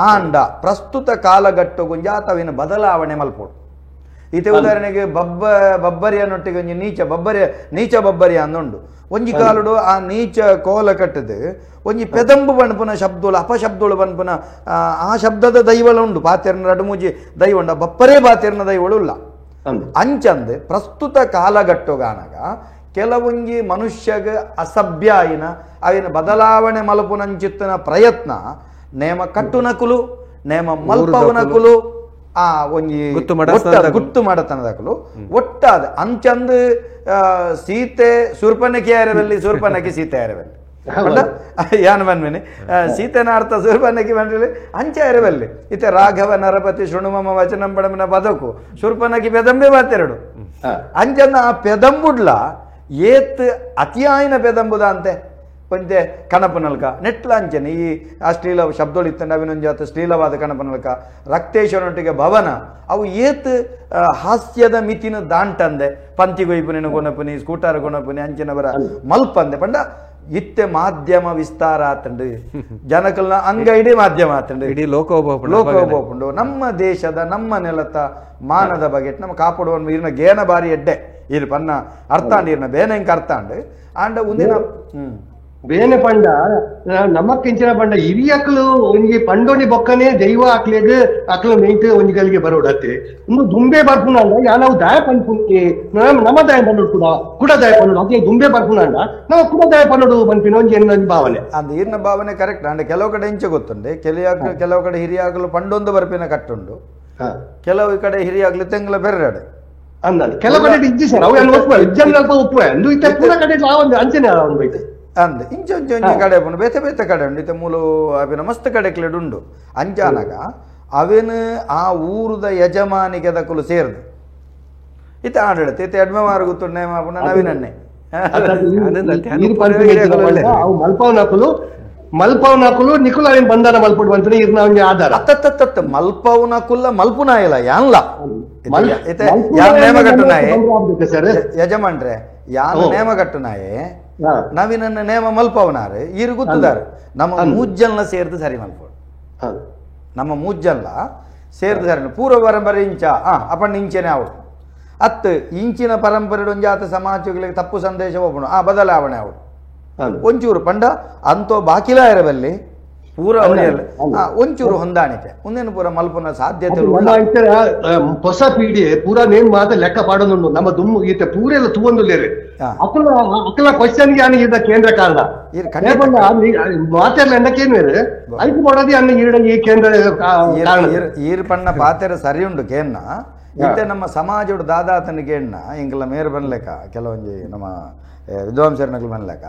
ಆಂಡ ಪ್ರಸ್ತುತ ಕಾಲಘಟ್ಟು ಗುಂಜಾತವಿನ ಬದಲಾವಣೆ ಮಲ್ಪೋಡು. ಇತ್ತೆ ಉದಾಹರಣೆಗೆ ಬಬ್ಬರಿಯನ್ನೊಟ್ಟಿಗೆ ಒಂಜಿ ನೀಚ ಬಬ್ಬರಿಯ ನೀಚ ಬಬ್ಬರಿಯ ಅಂದುಂಡು ಒಂಜಿ ಕಾಲುಡು ಆ ನೀಚ ಕೋಲ ಕಟ್ಟದು ಒಂಜಿ ಪೆದಂಬು ಬಣ್ಪುನ ಶಬ್ದೋಳು ಅಪಶಬ್ದೋಳು ಬನ್ಪುನ ಆ ಶಬ್ದದ ದೈವಳ ಉಂಡು ಪಾತೆರ್ನ ರಡುಮೂಜಿ ದೈವ ಉಂಡು ಬಪ್ಪರೇ ಬಾತೆರ್ನ ದೈವಳು ಇಲ್ಲ. ಅಂಚಂದು ಪ್ರಸ್ತುತ ಕಾಲಘಟ್ಟುಗಾನಗ ಕೆಲವೊಂಜಿ ಮನುಷ್ಯಗ ಅಸಭ್ಯ ಆಯಿನ ಅವಿನ ಬದಲಾವಣೆ ಮಲಪುನಂಚಿತ್ತನ ಪ್ರಯತ್ನ ನೇಮ ಕಟ್ಟುನಕುಲು ನೇಮ ಮಲ್ಪವನಕುಲು ಆ ಒಂಜಿ ಗುಟ್ಟು ಮಾಡತನದಕುಲು ಒಟ್ಟಾದ ಅಂಚಂದು ಸೀತೆ ಶೂರ್ಪನಖಿ ಆರವಲ್ಲಿ ಶೂರ್ಪನಖಿ ಸೀತೆ ಆರವಲ್ಲಿ ಯಾನ್ ಬನ್ಮಿನಿ ಸೀತೆನ ಅರ್ಥ ಶೂರ್ಪನಖಿ ಬಂದ್ರಲ್ಲಿ ಅಂಚೆ ಅರವಲ್ಲಿ ಇತ್ತೆ ರಾಘವ ನರಪತಿ ಶೃಣುಮಮ ವಚನಂ ಬಡಮನ ಬದಕು ಶೂರ್ಪನಖಿ ಪೆದಂಬೆ ಬಾತೆರಡು ಅಂಚನ್ನ ಆ ಪೆದಂಬುಡ್ಲ ಏತ್ ಅತಿಯಾಯಿನ ಪೆದಂಬುದ ಅಂತೆ ಪಂಚೆ ಕಣಪನಲ್ಕ ನೆಟ್ಲ ಅಂಚನೆ ಈ ಅಶ್ಲೀಲ ಶಬ್ದಗಳು ಇತ್ತಂಡ ಅವಿನೊಂಜಾತ ಶ್ಲೀಲವಾದ ಕಣಪನಲ್ಕ ರಕ್ತೇಶ್ವರನೊಟ್ಟಿಗೆ ಭವನ ಅವು ಏತ್ ಹಾಸ್ಯದ ಮಿತಿನ ದಾಂಟಂದೆ ಪಂತಿ ಗೊಯ್ಪುನಿನ ಗೊಣಪುನಿ ಸ್ಕೂಟರ್ ಗೊಣಪುನಿ ಅಂಚಿನವರ ಮಲ್ಪಂದೆ ಪಂಡ ಇತ್ತೆ ಮಾಧ್ಯಮ ವಿಸ್ತಾರ ಆತಂಡು ಜನಕಲ್ನ ಅಂಗ ಇಡೀ ಮಾಧ್ಯಮ ಆತಂಡು ಇಡೀ ಲೋಕ ಲೋಕೋಪುಂಡು ನಮ್ಮ ದೇಶದ ನಮ್ಮ ನೆಲತ ಮಾನದ ಬಗೆಟ್ ನಮ್ಮ ಕಾಪಾಡುವ ಇರ್ನ ಗೇನ ಬಾರಿ ಎಡ್ಡೆ ಇರ್ ಪನ್ನ ಅರ್ಥಾಂಡ್ ಇರ್ನ ಬೇನೆ ಹಿಂಗೆ ಅರ್ಥಾಂಡ್ ಆಂಡ ಒಂದಿನ ಬೇನೆ ಪಂಡ ನಮಕ್ಕಿಂಚಿನ ಪಂಡ ಹಿರಿಯಕಲು ಒಂಜಿ ಪಂಡೋನಿ ಬೊಕ್ಕನೆ ದೈವ ಅಕ್ಲೆಗ್ ಅಕ್ಲ ಮೇಯ್ತು ಒಂಜಿ ಗಲಿಗೆ ಬರೋಡತ್ತೆ ಒಂದು ದುಂಬೆ ಬರ್ಪುನಂಡ ಯಾನವು ದಾಯ ಪನ್ಪುನಿ ನಮ್ಮ ದಾಯ ಪನ್ನೋಡು ಕೂಡ ಕುಡ ದಾಯ ಪನ್ನೋಡು ಅದೇ ದುಂಬೆ ಬರ್ಪುನಂಡ ನಾವು ಕುಡ ದಾಯ ಪನ್ನೋಡು ಪನ್ಪಿನ ಒಂಜಿ ಒಂಜಿ ಭಾವನೆ ಅಂದ್ ಈರ್ನ ಭಾವನೆ ಕರೆಕ್ಟ್. ಅಂಡ್ ಕೆಲವು ಕಡೆ ಇಂಚೆ ಗೊತ್ತುಂಡೆ ಕೆಲವು ಕಡೆ ಹಿರಿಯಾಗಲು ಪಂಡೊಂದು ಬರ್ಪಿನ ಕಟ್ಟುಂಡು, ಕೆಲವು ಕಡೆ ಹಿರಿಯಾಗ್ಲಿ ತೆಂಗ್ಲ ಬೆರ್ರಡೆ ಅಂದ ಕೆಲವು ಕಡೆ ಇಜ್ಜಿ ಸರ್ ಅವು ಒಪ್ಪುವೆ ಇಜ್ಜನ್ ಅಲ್ಪ ಒಪ್ಪುವೆ ಅಂದು ಇತ್ತೆ ಪೂರ ಕಡೆ ಒಂದು ಅಂಚನೆ ಒಂದು ಬೈತೆ ಅಂದ್ ಇಂಚೆ ಒಂಚೆ ಒಂಜಿ ಕಡೆ ಪುಂಡು ಬೇತೆ ಬೇತೆ ಕಡೆ ಉಂಡು ಇತ್ತೆ ಮೂಲು ಅವಿನ ಮಸ್ತ್ ಕಡೆಕ್ಲೆಡ್ ಉಂಡು ಅಂಚಾನಗ ಅವೇನು ಆ ಊರುದ ಯಜಮಾನಿಗೆ ದಕುಲು ಸೇರ್ದು ಇತ್ತೆ ಆಡಳಿತ ಇತ್ತೆ ಎಡ್ಮೆ ಮಾರು ಗೊತ್ತುಂಡು ನೇಮ ಪುಂಡ ನವೀನನ್ನೇ ಮಲ್ಪವನಕುಲು ಮಲ್ಪವನಕುಲು ನಿಕುಲ ಬಂಧನ ಮಲ್ಪುಡು ಬಂತು ಇರ್ನ ಒಂಜಿ ಆಧಾರ ಅತ್ತತ್ತತ್ತ ಮಲ್ಪವನಕುಲ್ಲ ಮಲ್ಪುನಾಯಲ ಯಾನ್ಲ ಇತ್ತೆ ಯಾನ್ ನೇಮ ಕಟ್ಟುನಾಯೆ ಯಜಮಾನ್ರೆ ಯಾನ್ ನೇಮ ಕಟ್ಟುನಾಯೆ ನವೀನನ್ನ ನೇಮ ಮಲ್ಪವನಾರೆ ಈರು ಗೊತ್ತುದಾರೆ ನಮ್ಮ ಮೂಜ್ಜಲ್ನ ಸೇರ್ದು ಸರಿ ಮಲ್ಪೋಡು ನಮ್ಮ ಮೂಜ್ಜಲ್ಲ ಸೇರ್ದು ಸರಿ ಪೂರ್ವ ಪರಂಪರೆ ಇಂಚ ಅಪಣ್ಣ ಇಂಚೆನೆ ಅವಳು ಅತ್ತು ಇಂಚಿನ ಪರಂಪರೆ ಒಂಜಾತ ಸಮಾಜಗಳಿಗೆ ತಪ್ಪು ಸಂದೇಶ ಒಬ್ಬನು ಆ ಬದಲಾವಣೆ ಅವಳು ಒಂಚೂರು ಪಂಡ ಅಂತೋ ಬಾಕಿಲ ಇರಬಲ್ಲಿ ಪೂರ ಒಂಚೂರು ಹೊಂದಾಣಿಕೆ ಒಂದೇನು ಪೂರ ಮಲ್ಪುನ ಸಾಧ್ಯತೆ ಹೊಸ ಪೀಡಿ ಪೂರ ನೇಮ್ ಮಾತ ಲೆಕ್ಕ ಪಾಡೋದು ನಮ್ಮ ದುಮ್ಮು ಈತ ಪೂರ ಎಲ್ಲ ತೂವೊಂದುಲ್ಲೇರು ಅಕಲ ಅಕಲ ಕ್ವಶನ್ ಗೆ ಇದ ಕೇಂದ್ರ ಕಾರಣ ಮಾತಾಡ್ಲ ಎಂಡಕ್ಕೇನು ಐಕು ಮಾಡೋದಿ ಅನ್ನ ಈರಡ ಈ ಕೇಂದ್ರ ಈರ್ ಪಣ್ಣ ಪಾತೆರ ಸರಿ ಉಂಡು ಕೇನ್ನ ಇತ್ತೆ ನಮ್ಮ ಸಮಾಜೋಡು ದಾದಾತನ ಕೇಣ್ಣ ಇಂಕಲ ಮೇರು ಬನ್ಲೆಕ್ಕ ಕೆಲವೊಂಜಿ ನಮ್ಮ ವಿದ್ವಾಂಸರನಕಲು ಬನ್ಲೆಕ್ಕ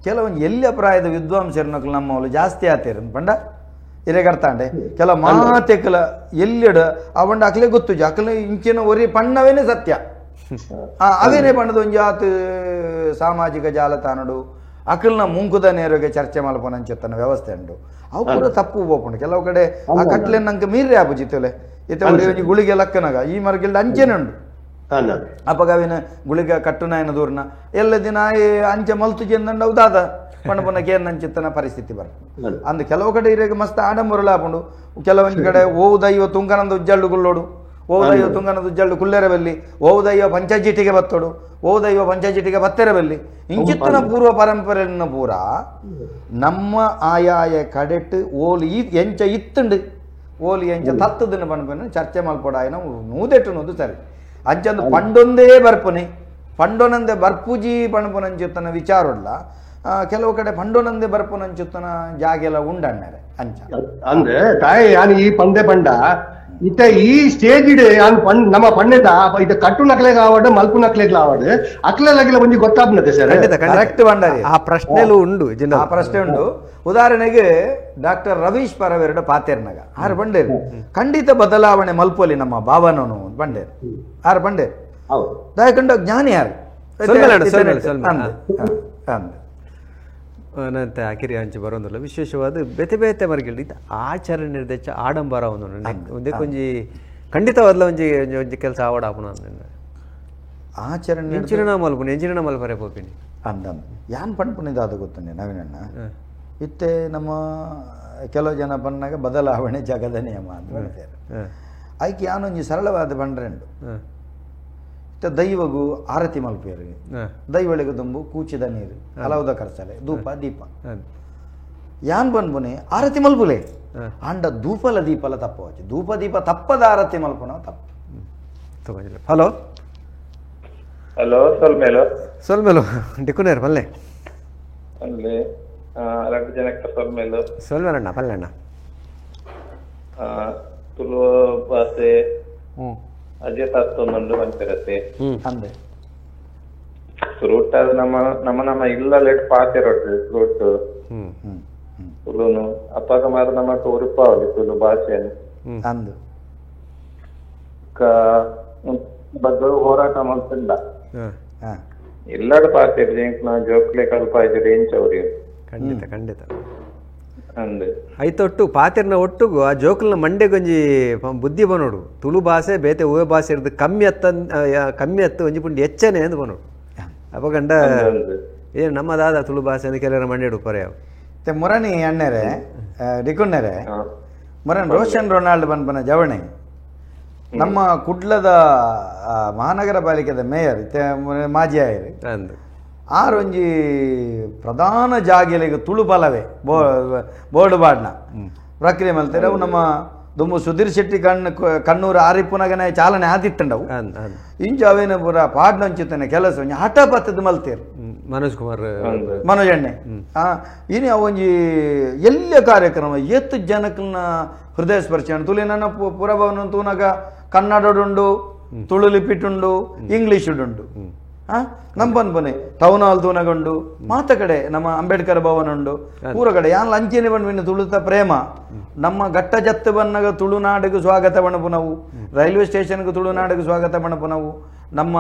ಕೆಲವೊಂದು ಎಲ್ಲಿ ಪ್ರಾಯದ ವಿದ್ವಾಂಸರನಕಲು ನಮ್ಮವಳು ಜಾಸ್ತಿ ಆತೀರ ಪಂಡ ಇರೆಗರ್ತಾಂಡೆ ಕೆಲ ಮಾತೆಕಲ ಎಲ್ಲಿಡ ಅವಂಡ ಅಕ್ಲೆ ಗೊತ್ತು ಅಕ್ಲೆ ಇಂಚಿನ ಒರಿ ಪಣ್ಣವೇನೆ ಸತ್ಯ ಅವೇನೇ ಪಣ್ಣದ ಒಂಜಿ ಆತ ಸಾಮಾಜಿಕ ಜಾಲತಾಣಡು ಅಕಲ್ನ ಮುಂಕುದ ನೇರುಗೆ ಚರ್ಚೆ ಮಲ್ಪನಂಚೆತ್ತನ ವ್ಯವಸ್ಥೆ ಉಂಡು ಅವು ಪೂರ ತಪ್ಪು ಹೋಗ್ಪುಂಡು ಕೆಲವು ಕಡೆ ಆ ಕಟ್ಲೆ ನಂಗೆ ಮೀರ್ರೆ ಆಪುಜಿತ್ತಲೆ ಇತ್ತೆ ಒಂಜಿ ಗುಳಿಗೆ ಲಕ್ಕನಗ ಈ ಮರಗಿಲ್ದ ಅಂಚೆನೆ ಉಂಡು ಅಪಗವಿನ ಗುಳಿಗ ಕಟ್ಟುನಾಯನ ದೂರ್ನ ಎಲ್ಲ ದಿನ ಅಂಚೆ ಮಲ್ತು ಚೆಂದಂಡ ಅವು ದಾದ ಪಣ್ಣ ಪುನ ಕೇರ್ನಂಚಿತ್ತನ ಪರಿಸ್ಥಿತಿ ಬರ್ತದೆ ಅಂದ್ ಕೆಲವು ಕಡೆ ಇರೇಗ ಮಸ್ತ್ ಆಡಂಬರಲ ಆಪುಂಡು ಕೆಲವೊಂದು ಕಡೆ ಓವು ದೈವ ತುಂಗನಂದ ಉಜ್ಜಳ್ಳು ಗುಲ್ಲೋಡು ಓವು ದೈವ ತುಂಗನಂದ ಉಜ್ಜಳ್ಳು ಕುಲ್ಲೆರಬಲ್ಲಿ ಓವು ದೈವ ಪಂಚಾಯತಿಗೆ ಬತ್ತೋಡು ಓವು ದೈವ ಪಂಚಾಯತಿಗೆ ಬತ್ತೆರಬಲ್ಲಿ ಇಂಚಿತ್ತನ ಪೂರ್ವ ಪರಂಪರೆಯನ್ನು ಪೂರ ನಮ್ಮ ಆಯಾಯ ಕಡೆಟ್ ಓಲು ಈ ಎಂಚ ಇತ್ತುಂಡು ಓಲು ಎಂಚ ತತ್ತದನ್ನ ಪನ್ಪನ ಚರ್ಚೆ ಮಲ್ಪೊಡಾಯನ ನೂದೆಟ್ಟು ನೂದು ಸರಿ ಅಂಚಂದು ಪಂಡೊಂದೇ ಬರ್ಪುನೆ ಪಂಡೊನಂದೆ ಬರ್ಪುಜಿ ಪಣಪುನಂಚುತ್ತನ ವಿಚಾರ ಕೆಲವು ಕಡೆ ಪಂಡೊನಂದೆ ಬರ್ಪುನಂಚುತ್ತನ ಜಾಗೆಲ್ಲ ಉಂಡಣ್ಣರೆ ಅಂಚ ಅಂದ್ರೆ ತಾಯಿ ಯಾನ್ ಈ ಪಂದೆ ಪಂಡ ಇತ್ತ ಈ ಸ್ಟೇಜ್ ಇಡೆ ಯಾನ್ ನಮ್ಮ ಪಣ್ಣೆದ ಇದ ಕಟ್ಟು ನಕ್ಲೆಗ್ ಆವಡ್ ಮಲ್ಪು ನಕ್ಲೆಗ್ ಆವಡ್ ಅಕ್ಲೆಲಾಗಿಲ್ಲ ಒಂಜಿ ಗೊತ್ತಾಗ್ನದೆ ಸರ್ ಕರೆಕ್ಟ್ ಬಂಡಾರಿ ಆ ಪ್ರಶ್ನೆಲೂ ಉಂಡು ಆ ಪ್ರಶ್ನೆ ಉಂಡು. ಉದಾಹರಣೆಗೆ ಡಾಕ್ಟರ್ ರವೀಶ್ ಪರವೆರಡು ಪಾತೇರ್ನಾಗ ಆರು ಬಂಡೇರು ಖಂಡಿತ ಬದಲಾವಣೆ ಮಲ್ಪೊಲಿ ನಮ್ಮ ಭಾವನನು ಬಂಡೇರು ಆರು ಬಂಡೇರು ದಯಕಂಡ ಜ್ಞಾನಿ ಯಾರು ನಂತೆ ಆಕಿರಿ ಅಂಚೆ ಬರೋದಿಲ್ಲ ವಿಶೇಷವಾದ ಬೇತೆ ಬೇತೆ ಮರ್ಗಿಲ್ದು ಇದು ಆಚರಣೆ ನಿರ್ದೇಶ ಆಡಂಬರ ಒಂದು ಒಂದೇ ಕೊಂಜಿ ಖಂಡಿತವಾದ್ಲ ಒಂಜಿ ಒಂಜಿ ಕೆಲಸ ಆವಡ ಆಪುನ ಆಚರಣೆ ಎಂಚಿನ ಮಲ್ಪುನಿ ಎಂಚಿನ ಮಲ್ಪರೆ ಪೋಪಿನಿ ಅಂದ ಯಾನ್ ಪಣ್ಪುನಿದ ಅದು ಗೊತ್ತುಂಡೆ ನವೀನಣ್ಣ ಇತ್ತೆ ನಮ್ಮ ಕೆಲವು ಜನ ಬಣ್ಣಾಗ ಬದಲಾವಣೆ ಜಗದ ನಿಯಮ ಅಂತ ಹೇಳ್ತಾರೆ. ಐಕೆ ಯಾನೊಂಜಿ ಸರಳವಾದ ಬಂಡ್ರೆಂಡು ಇತ್ತ ದೈವಗೂ ಆರತಿ ಮಲ್ಪೇರು ದೈವಳಿಗೆ ದುಂಬು ಕೂಚಿದ ನೀರು ಹಲವುದ ಕರ್ಸಲೆ ಧೂಪ ದೀಪ ಯಾನ್ ಬನ್ಬುನೆ ಆರತಿ ಮಲ್ಪುಲೆ ಅಂಡ ಧೂಪಲ ದೀಪಲ ತಪ್ಪವಚ್ಚು ಧೂಪ ದೀಪ ತಪ್ಪದ ಆರತಿ ಮಲ್ಪುನ ತಪ್ಪು. ಹಲೋ ಹಲೋ ಸೊಲ್ಮೇಲು ಸೊಲ್ಮೇಲು ಡಿಕ್ಕುನೇರು ಪಲ್ಲೆ ಅಲ್ಲಿ ರಡ್ಡು ಜನಕ್ಕೆ ಸೊಲ್ಮೇಲು ಸೊಲ್ಮೇಲಣ್ಣ ಪಲ್ಲೆಣ್ಣ ತುಳು ಭಾಷೆ ಅಜೆ ತತ್ತೊಂದುಂಡು ಪಂಚರತೆ ಅಂದೆ ಫ್ರೂಟ್ ಅದು ನಮ್ಮ ನಮ್ಮ ನಮ್ಮ ಇಲ್ಲಲೇಟ್ ಪಾತೆರೊಟ್ಟು ಫ್ರೂಟ್ ತುಳುನು ಅಪ್ಪಾಗ ಮಾತ್ರ ನಮ್ಮ ಉರುಪಾವಲಿ ತುಳು ಭಾಷೆಯನ್ನು ಅಂದು ಬಗ್ಗೆ ಹೋರಾಟ ಮಾಡ್ತಿಲ್ಲ ಎಲ್ಲಾಡು ಪಾತೆರ್ ಜೋಕ್ಲೆ ಕಲ್ಪ ಇಂಚ ಅವ್ರಿ ಖಂಡಿತ ಖಂಡಿತ ಅಂದೆ ಐತೊಟ್ಟು ಪಾತೆರ್ನ ಒಟ್ಟುಗು ಆ ಜೋಕುಲ್ನ ಮಂಡೆಗೊಂಜಿ ಬುದ್ಧಿ ಬನೋಡು ತುಳು ಭಾಷೆ ಬೇತೆ ಹೂವೆ ಭಾಷೆ ಇರ್ದು ಕಮ್ಮಿ ಅತ್ತ ಕಮ್ಮಿ ಅತ್ತು ಒಂಜಿ ಪುಂಡಿ ಹೆಚ್ಚನೆ ಅಂದ್ ಬನೋಡು ಅಪಗಂಡ ಏನು ನಮ್ಮದಾದ ತುಳು ಭಾಷೆ ಅಂದ್ರೆ ಕೆಲವರ ಮಂಡೆ ಪರ್ಯಾವ ಮತ್ತೆ ಮುರಣಿ ಅಣ್ಣರೆ ಡಿಕುಣ್ಣರೆ ಮುರಣ್ ರೋಷನ್ ರೊನಾಲ್ಡ್ ಬನ್ಪನ ಜವಣೆ ನಮ್ಮ ಕುಡ್ಲದ ಮಹಾನಗರ ಪಾಲಿಕೆದ ಮೇಯರ್ ಮಾಜಿ ಆಯರು ಆರೊಂಜಿ ಪ್ರಧಾನ ಜಾಗೆಲೆಗ್ ತುಳು ಪಲವೆ ಬೋರ್ಡ್ ಬಾಡ್ನ ಪ್ರಕ್ರಿಯೆ ಮಲ್ತೆರ್ ಅವು ನಮ್ಮ ದುಂಬು ಸುಧೀರ್ ಶೆಟ್ಟಿ ಕಣ್ಣು ಕಣ್ಣೂರು ಆರಿಪ್ಪುನಗನೆ ಚಾಲನೆ ಆದಿತ್ತಂಡವು ಇಂಚ ಅವೇನ ಪೂರ ಪಾಡ್ನಂಚಿತ್ತನೆ ಕೆಲಸ ಒಂಜಿ ಹಠ ಪತ್ತದ ಮಲ್ತೇರು ಮನೋಜ್ ಕುಮಾರ್ ಮನೋಜ್ ಅಣ್ಣೆ ಇನಿ ಅವೊಂಜಿ ಎಲ್ಲ ಕಾರ್ಯಕ್ರಮ ಏತ್ ಜನಕ್ಕನ ಹೃದಯ ಸ್ಪರ್ಶ ತುಳಿ ನನ್ನ ಪುರಭವನ ತೂನಗ ಕನ್ನಡಡುಂಡು ತುಳು ಲಿಪಿಟುಂಡು ಇಂಗ್ಲೀಷುಡುಂಡು ನಮ್ಮ ಪನ್ಪನೆ ಟೌನ್ ಹಾಲ್ ತೂನಗುಂಡು ಮಾತ ಕಡೆ ನಮ್ಮ ಅಂಬೇಡ್ಕರ್ ಭವನ ಉಂಡು ಪೂರ ಕಡೆ ಯಾನ್ ಲಂಚೇನೆ ಬಣ್ಣ ತುಳುತ ಪ್ರೇಮ ನಮ್ಮ ಘಟ್ಟ ಜತ್ತು ಬನ್ನಗ ತುಳುನಾಡಿಗೆ ಸ್ವಾಗತ ಬಣಪು ನಾವು ರೈಲ್ವೆ ಸ್ಟೇಷನ್ಗೆ ತುಳುನಾಡಿಗೆ ಸ್ವಾಗತ ಬಣಪು ನಾವು ನಮ್ಮ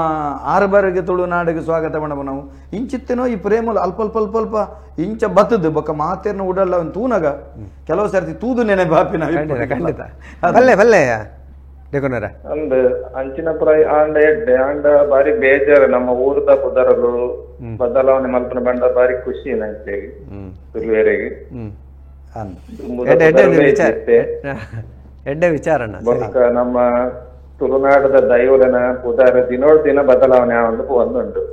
ಆರ್ಬರ್ಗೆ ತುಳುನಾಡಿಗೆ ಸ್ವಾಗತ ಬಣಪು ನಾವು ಇಂಚಿತ್ತೇನೋ ಈ ಪ್ರೇಮಲು ಅಲ್ಪ ಅಲ್ಪ ಅಲ್ಪ ಅಲ್ಪ ಇಂಚ ಬತ್ತದು ಬೊಕ್ಕ ಮಾತೇರ್ನ ಉಡಲ್ಲ ಒಂದು ತೂನಗ ಕೆಲವು ಸರ್ತಿ ತೂದು ನೆನೆ ಬಾಪಿನ ಖಂಡಿತ ಬಲ್ಲೆ ಬಲ್ಲೆ ಅಂದ್ ಅಂಚಿನ ಪ್ರಾಯ ಆಂಡ ಎಡ್ಡೆ ಆಂಡ ಬಾರಿ ಬೇಜಾರು ನಮ್ಮ ಊರದ ಪುದರಲು ಬದಲಾವಣೆ ಮಲ್ಪನ ಬಂಡ ಬಾರಿ ಖುಷಿ ನಂಗೆ ತುಳುವೆರೆಗೆ ಎಡ್ಡೆ ವಿಚಾರ ನಮ್ಮ ತುಳುನಾಡದ ದೈವನ ಪುದರ ದಿನೋಡ್ ದಿನ ಬದಲಾವಣೆ ಆವಂದು ಒಂದುಂಟು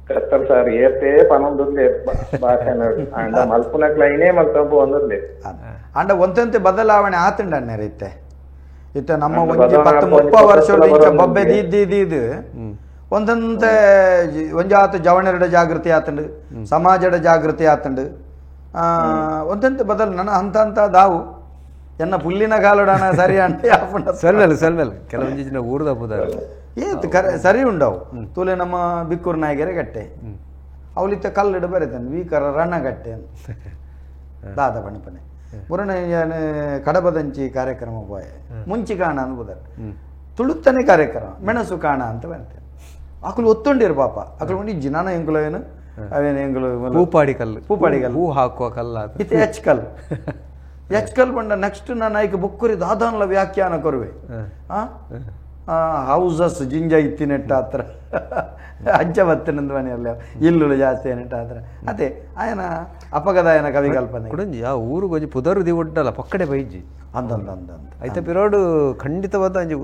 ಕತ್ತಲ್ ಸಾರ್ ಏತೇ ಪನೊಂದುಂದೆ ಭಾಷೆ ಆಂಡ ಮಲ್ಪುನ ಕ್ಲೈನೇ ಮಲ್ತಂಬು ಒಂದುಂದೆ ಆಂಡ ಒಂತಂತೆ ಬದಲಾವಣೆ ಆತಂಡ ಅಣ್ಣರೈತೆ ಇತ್ತ ನಮ್ಮ ಒಂಜಿ 10-30 ವರ್ಷ ಇಂಚ ಬೊಬ್ಬೆ ದೀದ್ ಒಂದಂತೆ ಒಂಜಾತ ಜವಣೆರಡ ಜಾಗೃತಿ ಆತಂಡು ಸಮಾಜದ ಜಾಗೃತಿ ಆತಂಡು ಒಂದಂತೆ ಬದಲು ನನ್ನ ಹಂತ ಅಂತ ದಾವು ಎನ್ನ ಪುಲ್ಲಿನ ಕಾಲಡಾನ ಸರಿ ಅಂಟ ಸಲ್ಮೆಲ್ ಸಲ್ಮೆಲ್ ಕೆಲವೊಂದು ಜನ ಊರ್ದ ಪುದಾರ ಏತ್ ಕರೆ ಸರಿ ಉಂಡವು ತೂಲೆ ನಮ್ಮ ಬಿಕ್ಕೂರು ನಾಯಕರೇ ಗಟ್ಟೆ ಅವಲಿತ್ತ ಕಲ್ಲಿಡ ಬರೀತಾನೆ ವೀಕರ ರಣಗಟ್ಟೆ ಅಂತ ದಾದ ಬಣಪನೆ ಮುರಣ ಕಡಬದಂಚಿ ಕಾರ್ಯಕ್ರಮ ಪೋಯೆ ಮುಂಚಿ ಕಾಣ ಅನ್ಬೋದಾರೆ ತುಳುತ್ತನೆ ಕಾರ್ಯಕ್ರಮ ಮೆಣಸು ಕಾಣ ಅಂತ ಬರ್ತೇನೆ ಅಕಲು ಒತ್ತೊಂಡಿರು ಪಾಪ ಅಕಲು ಉಂಡಿ ಜಿನಾನ ಎಂಕುಲ ಏನು ಅವೇನು ಎಂಕುಲು ಪೂಪಾಡಿ ಕಲ್ಲು ಪೂಪಾಡಿ ಕಲ್ಲು ಹೂ ಹಾಕುವ ಕಲ್ಲ ಇತ್ತೆ ಎಚ್ ಕಲ್ ಎಚ್ ಕಲ್ ಬಂಡ ನೆಕ್ಸ್ಟ್ ನಾನು ಐಕ್ ಬುಕ್ಕುರಿ ದಾದಾನ್ಲ ವ್ಯಾಖ್ಯಾನ ಕೊರುವೆ ಹೌಸಸ್ ಜಿಂಜ ಇತ್ತಿನೆಟ್ಟ ಹತ್ರ ಅಂಚ ಬತ್ತಿನಂದು ಮನೆಯಲ್ಲಿ ಇಲ್ಲುಳು ಜಾಸ್ತಿ ಏನೆಟ್ಟ ಹತ್ರ ಅದೇ ಆಯನ ಅಪಗದಾಯನ ಕವಿ ಕಲ್ಪನೆ ಕುಡಂಜಿ ಆ ಊರು ಗೊಂಜಿ ಪುದರು the ಒಡ್ಡಲ್ಲ ಪಕ್ಕಡೆ ಬೈಜಿ ಅಂದಂದ ಅಂದಂತ ಐತ ಪಿರೋಡು ಖಂಡಿತವಾದ ಅಂಜಿ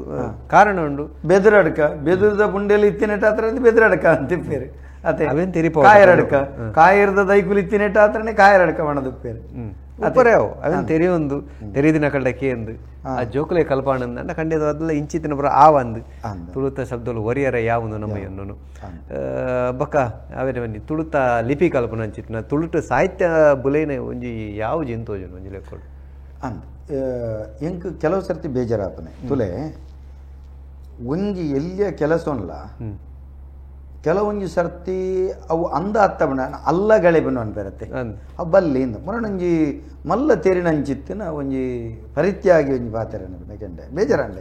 ಕಾರಣ ಉಂಡು ಬೆದರಡ್ಕ ಬೆದರದ ಪುಂಡೆಲಿ ಇತ್ತಿನೆಟ್ಟ ಹತ್ರ ಬೆದರಡ್ಕ ಅಂತಿಪ್ಪೇರು ಅದೇ ಅವೇನ್ ತೆರಿಪ ಕಾಯರಡ್ಕ ಕಾಯರದ ದೈಕುಲು ಇತ್ತಿನೆಟ್ಟ ಹತ್ರನೇ ಕಾಯರಡ್ಕ ಮಣದುಪ್ಪೇರು ಉಪ್ಪರೇವು ಅವೇನು ತೆರಿಯೊಂದು ತೆರಿದಿನ ಕಳ್ಳ ಕೇಂದು ಆ ಜೋಕುಲೆ ಕಲ್ಪಾಣಂದ ಖಂಡಿತವಾದಲ್ಲ ಇಂಚಿತ್ತಿನ ಪುರ ಆವಂದು ತುಳುತ ಶಬ್ದಲು ಒರಿಯರ ಯಾವುದು ನಮ್ಮ ಎನ್ನನು ಬಕ್ಕ ಅವೇನೆ ಬನ್ನಿ ತುಳುತ ಲಿಪಿ ಕಲ್ಪನ ಅಂಚಿತ್ತಿನ ತುಳುಟ ಸಾಹಿತ್ಯ ಬುಲೇನೆ ಒಂಜಿ ಯಾವ ಜಿಂತೋಜನ ಒಂಜಿ ಲೆಕ್ಕೊಡು ಅಂದ್ ಎಂಕ್ ಕೆಲವು ಸರ್ತಿ ಬೇಜಾರಾಪನೆ ತುಲೆ ಒಂಜಿ ಎಲ್ಲಿಯ ಕೆಲಸೊನ್ಲ ಕೆಲವೊಂಜಿ ಸರ್ತಿ ಅವು ಅಂದ ಅತ್ತಬಣ ಅಲ್ಲಗಳೆ ಬಣ್ಣ ಅನ್ಪೇರತ್ತೆ ಅವು ಬಲ್ಲಿ ಇಂದ ಮೊರಣೊಂಜಿ ಮಲ್ಲ ತೇರಿನಂಚಿತ್ತಿನ ಒಂಜಿ ಪರಿತ್ಯಾಗಿ ಒಂಜಿ ಪಾತೆರನ ಕೆಂಡೆ ಬೇಜಾರಂಡ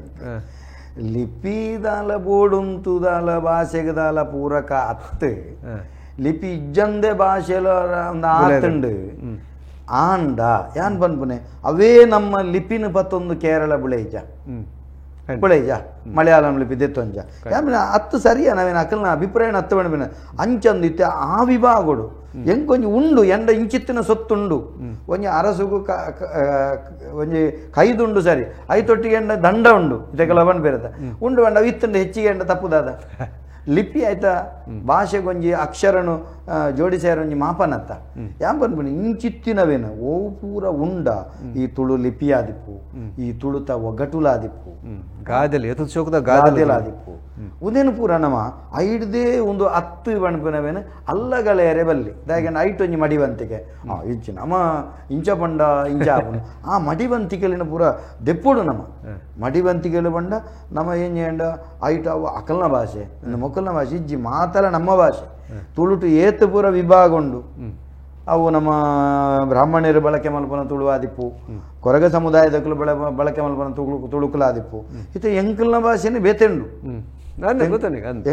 ಲಿಪಿದಾಲ ಬೋಡುಂತುದಾಲ ಭಾಷೆಗದಾಲ ಪೂರಕ ಅತ್ತು ಲಿಪಿ ಇಜ್ಜಂದೆ ಭಾಷೆಲ ಒಂದು ಆತಂಡು ಆಂಡ ಯಾನ್ ಪನ್ಪುನೆ ಅವೇ ನಮ್ಮ ಲಿಪಿನ ಪತ್ತೊಂದು ಕೇರಳ ಬುಳೈಜ ಬುಳೈಜ ಮಲಯಾಳಂ ಲಿಪಿ ದೆತ್ತೊಂಜ ಯಾಮಿನ ಅತ್ತು ಸರಿಯ ನಾವೇನು ಅಕಲ್ನ ಅಭಿಪ್ರಾಯನ ಅತ್ತು ಬಣ್ಣ ಅಂಚಂದು ಇತ್ತೆ ಆ ವಿಭಾಗಡು ಎಂಕೊಂಜಿ ಉಂಡು ಎಂಡ ಇಂಚಿತ್ತಿನ ಸೊತ್ತುಂಡು ಒಂಜಿ ಅರಸುಗು ಒಂಜಿ ಕೈದುಂಡು ಸರಿ ಐತೊಟ್ಟಿಗೆ ಎಂಡ ದಂಡ ಉಂಡು ಇದಕ್ಕೆಲ್ಲ ಬಣ್ಣ ಬೇರೆ ಉಂಡು ಬಂಡ ಇತ್ತಂಡ ಹೆಚ್ಚಿಗೆ ಎಂಡ ತಪ್ಪುದಾದ ಲಿಪಿ ಆಯ್ತಾ ಭಾಷೆಗೊಂಜಿ ಅಕ್ಷರನು ಜೋಡಿಸ್ಯಾರ ಒಂಜಿ ಮಾಪನತ್ತ ಯಾನ್ ಪನ್ಪುನಿ ಇಂಚಿತ್ತಿನವೇನು ಓ ಪೂರ ಉಂಡ ಈ ತುಳು ಲಿಪಿ ಆದಿಪ್ಪು ಈ ತುಳುತ ಒಗ್ಗಟುಲಾದಿಪ್ಪು ಗಾದೆಲ್ ಎತ್ತು ಚೌಕದ ಗಾದೆಲಾದಿಪ್ಪು ಉದೇನು ಪೂರ ನಮ ಐಡ್ದೇ ಒಂದು ಅತ್ತು ಪನ್ಪುನವೇನು ಅಲ್ಲಗಳೇರೆ ಬಲ್ಲಿ ದಾಯಗಂಡ ಐಟ್ ಒಂಜಿ ಮಡಿವಂತಿಕೆ ಆ ಇಂಚಿ ನಮ ಇಂಚ ಪಂಡ ಇಂಚ ಆಪುನು ಆ ಮಡಿವಂತಿಕೆಲಿನ ಪೂರ ದೆಪ್ಪುಡು ನಮ ಮಡಿವಂತಿಕೆಲು ಬಂಡ ನಮ ಏನ್ ಏಂಡ ಐಟ್ ಅವು ಅಕಲ್ನ ಭಾಷೆ ಮೊಕ್ಕಲ್ನ ಭಾಷೆ ಇಜ್ಜಿ ಮಾತಲ ನಮ್ಮ ಭಾಷೆ ತುಳುಟು ಏತು ಪೂರ ವಿಭಾಗ ಉಂಡು ಅವು ನಮ್ಮ ಬ್ರಾಹ್ಮಣರು ಬಳಕೆ ಮಲ್ಪನ ತುಳುವಾದಿಪ್ಪು ಕೊರಗ ಸಮುದಾಯದಕ್ಕಲು ಬಳಕೆ ಮಲ್ಪನ ತುಳುಕುಲಾದಿಪ್ಪು ಇತ ಎಂಕಲ್ನ ಭಾಷೆನೇ ಬೇತೆಂಡು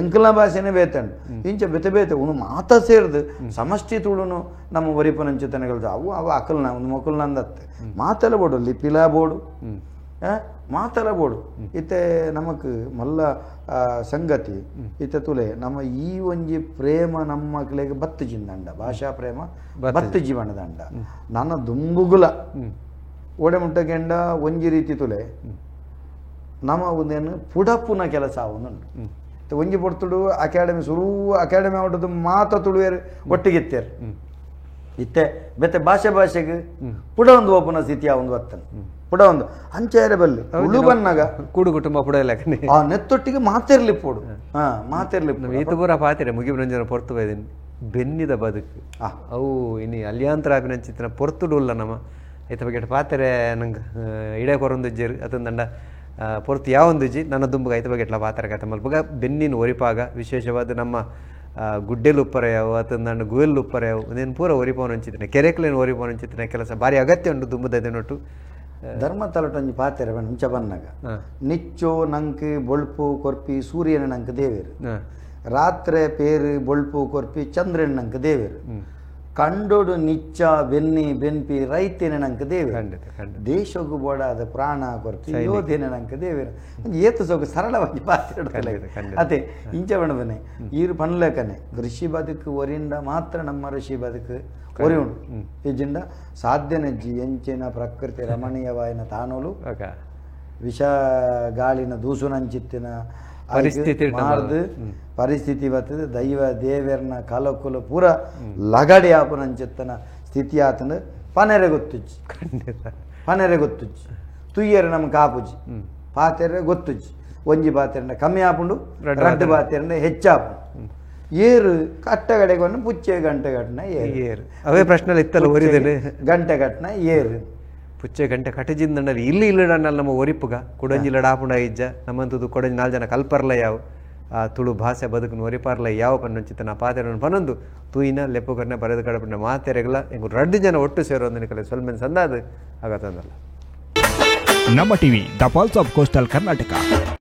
ಎಂಕಲ್ನ ಭಾಷೆನೇ ಬೇತೆಂಡು ಇಂಚ ಬೇತೆ ಬೇತೆ ಉನು ಮಾತ ಸೇರ್ದು ಸಮಷ್ಟಿ ತುಳುನು ನಮ್ಮ ಒರಿಪನಂಚಿತನಗಳು ಅವು ಅವು ಅಕಲ್ನ ಒಂದು ಮೊಕಲ್ನ ಅಂದತ್ತೆ ಮಾತೆಲ್ಲ ಬೋಡು ಲಿಪಿಲಾ ಬೋಡು ಮಾತೆಲ್ಲ ಬೋಡು ಇತ್ತೆ ನಮಕ್ ಮಲ್ಲ ಸಂಗತಿ ಇತ್ತೆ ತುಲೆ ನಮ್ಮ ಈ ಒಂಜಿ ಪ್ರೇಮ ನಮ್ಮ ಕ್ಲೆಗ್ ಬತ್ತು ಜಿಂದಂಡ ಭಾಷಾ ಪ್ರೇಮ ಬತ್ತು ಜೀವನದಂಡ ನನ್ನ ದುಂಬುಗುಲ ಓಡೆ ಮುಟ್ಟಗೆಂಡ ಒಂಜಿ ರೀತಿ ತುಲೆ ನಮ್ಮ ಒಂದೇನು ಪುಡಪುನ ಕೆಲಸ ಅವನುಂಡು ಒಂಜಿ ಪೊರ್ತುಡು ಅಕಾಡೆಮಿ ಸುರು ಅಕಾಡೆಮಿ ಅವಡದು ಮಾತ ತುಳುವೇರು ಒಟ್ಟಿಗಿತ್ತೇರು ಇತ್ತೆ ಬೆತ್ತೆ ಭಾಷೆ ಭಾಷೆಗೆ ಪುಡ ಒಂದು ಓಪನ ಸ್ಥಿತಿ ಒಂದು ಬರ್ತನೆ ಪುಡ ಒಂದು ಅಂಚೆರೆ ಬಲ್ಲಿ ತುಳು ಬನ್ನಾಗ ಕೂಡು ಕುಟುಂಬ ಪುಡ ಇಲ್ಲ ಆ ನೆತ್ತೊಟ್ಟಿಗೆ ಮಾತಿರ್ಲಿ ಪೋಡು ಹಾ ಮಾತಿರ್ಲಿ ಈತ ಪೂರ ಪಾತಿರೆ ಮುಗಿಬ್ರಂಜನ ಪೊರ್ತು ಬೈದಿನಿ ಬೆನ್ನಿದ ಬದುಕು ಅವು ಇನಿ ಅಲ್ಯಾಂತರ ಅಭಿನಂಚಿತ್ತಿನ ಪೊರ್ತುಡುಲ್ಲ ನಮ್ಮ ಐತ ಬಗ್ಗೆ ಪಾತ್ರೆ ನಂಗೆ ಇಡೆ ಕೊರೊಂದುಜ್ಜೆರ್ ಅತಂದಂಡ ಪೊರ್ತು ಯಾವೊಂದುಜ್ಜಿ ನನ್ನ ದುಂಬುಗ ಐತ ಬಗ್ಗೆ ಎಟ್ಲ ಪಾತ್ರೆ ಕತೆ ಮಲ್ಪಗ ಬೆನ್ನಿನ ಒರಿಪಾಗ ವಿಶೇಷವಾದ ನಮ್ಮ ಗುಡ್ಡೆಲು ಉಪ್ಪರೆಯಾವು ಅತಂದಂಡ ಗುವೆಲ್ ಉಪ್ಪರೆಯಾವು ಒಂದೇನು ಪೂರ ಒರಿಪವನ ಅಂಚಿತ್ತಿನ ಕೆರೆಕ್ಲೇನು ಒರಿಪವನ ಅಂಚಿತ್ತಿನ ಕೆಲಸ ಭಾರಿ ಅಗತ್ಯ ಉಂಟು ದುಂಬುದ ದಿನೊಟ್ಟು ಧರ್ಮ ತಲಟೊಂಜಿ ಪಾತೆರೆ ಮುಂಚೆ ಬನ್ನಗ ನಿಚ್ಚೋ ನಂಕ್ ಬೊಳ್ಪು ಕೊರ್ಪಿ ಸೂರ್ಯನ ನಂಕ್ ದೇವೇರು ರಾತ್ರೆ ಪೇರು ಬೊಳ್ಪು ಕೊರ್ಪಿ ಚಂದ್ರನ ನಂಕ್ ದೇವೇರು ಕಂಡೋಡು ನಿಚ್ಚ ಬೆನ್ನಿ ಬೆನ್ಪಿ ರೈತೇನೆ ನಂಕ್ ದೇವೇರು ದೇಶಕ್ಕೂ ಬೋಡಾದ ಪ್ರಾಣ ಕೊರ್ಪಿ ಯೋಧೇನೆ ನಂಕ್ ದೇವೇರು ಏತು ಸೋಕು ಸರಳವಾಗಿ ಪಾತ್ರೆ ಅದೇ ಇಂಚ ಬಣಬನೆ ಈರು ಪನ್ಲೇಕನೆ ಋಷಿ ಬದುಕು ಒರಿಂಡ ಮಾತ್ರ ನಮ್ಮ ಋಷಿ ಬದುಕು ಒರಿ ಉಂಡು ಇಜ್ಜಿಂಡ ಸಾಧ್ಯನೆಜ್ಜಿ ಎಂಚಿನ ಪ್ರಕೃತಿ ರಮಣೀಯವಾಯಿನ ತಾನೋಲು ವಿಷ ಗಾಳಿನ ದೂಸುನಂಚಿತ್ತಿನ ಪರಿಸ್ಥಿತಿ ಮಾರ್ದು ಪರಿಸ್ಥಿತಿ ಬರ್ತದೆ ದೈವ ದೇವೆರ್ನ ಕಲಕುಲ ಪೂರ ಲಗಡಿ ಆಪುನಂಚಿತ್ತನ ಸ್ಥಿತಿ ಆತಂದು ಪನೆರೆ ಗೊತ್ತುಜ್ಜಿ ಪನೆರೆ ಗೊತ್ತುಜ್ಜಿ ತುಯ್ಯರೆ ನಮ್ಗೆ ಕಾಪುಜಿ ಪಾತೆರೆ ಗೊತ್ತುಜ್ಜಿ ಒಂಜಿ ಪಾತೆರಂಡ ಕಮ್ಮಿ ಆಪುಂಡು ರಡ್ಡು ಪಾತೆರಂಡ ಹೆಚ್ಚಾಪುಂಡು ಏರು ಕಟ್ಟಗಡೆಗೆ ಒಂದು ಪುಚ್ಚೆ ಗಂಟೆ ಘಟನೆ ಏರು ಏರು ಅವೇ ಪ್ರಶ್ನೆ ಇತ್ತಲ್ಲ ಒರಿದೇನೆ ಗಂಟೆ ಘಟನೆ ಏರು ಪುಚ್ಚೆ ಗಂಟೆ ಕಟಜಿಂದಂಡಲ್ಲಿ ಇಲ್ಲಿ ಇಲ್ಲಡಣ್ಣಲ್ಲಿ ನಮ್ಮ ಒರಿಪುಗ ಕೊಡಂಜಿ ಲಡಾಪುಂಡ ಇಜ್ಜ ನಮ್ಮಂತದ್ದು ಕೊಡಂಜಿ ನಾಲ್ಕು ಜನ ಕಲ್ಪರ್ಲ ಯಾವ ಆ ತುಳು ಭಾಷೆ ಬದುಕನ್ನು ಒರಿಪಾರ್ಲ ಯಾವ ಪನ್ನೊಂಚಿತನ ಪಾತೆರನ್ನು ಪನೊಂದು ತೂಯಿನ ಲೆಪ್ಪುಗರ್ನ ಬರೆದು ಕಡಪುಂಡ ಮಾತೆರೆಗಳ ಎಂಗು ರಡ್ಡು ಜನ ಒಟ್ಟು ಸೇರೋದನ್ನ ಕಲೆ ಸ್ವಲ್ಪ ಸಂದಾದು ಆಗತ್ತಂದಲ್ಲ. ನಮ್ಮ TV the pulse of coastal Karnataka.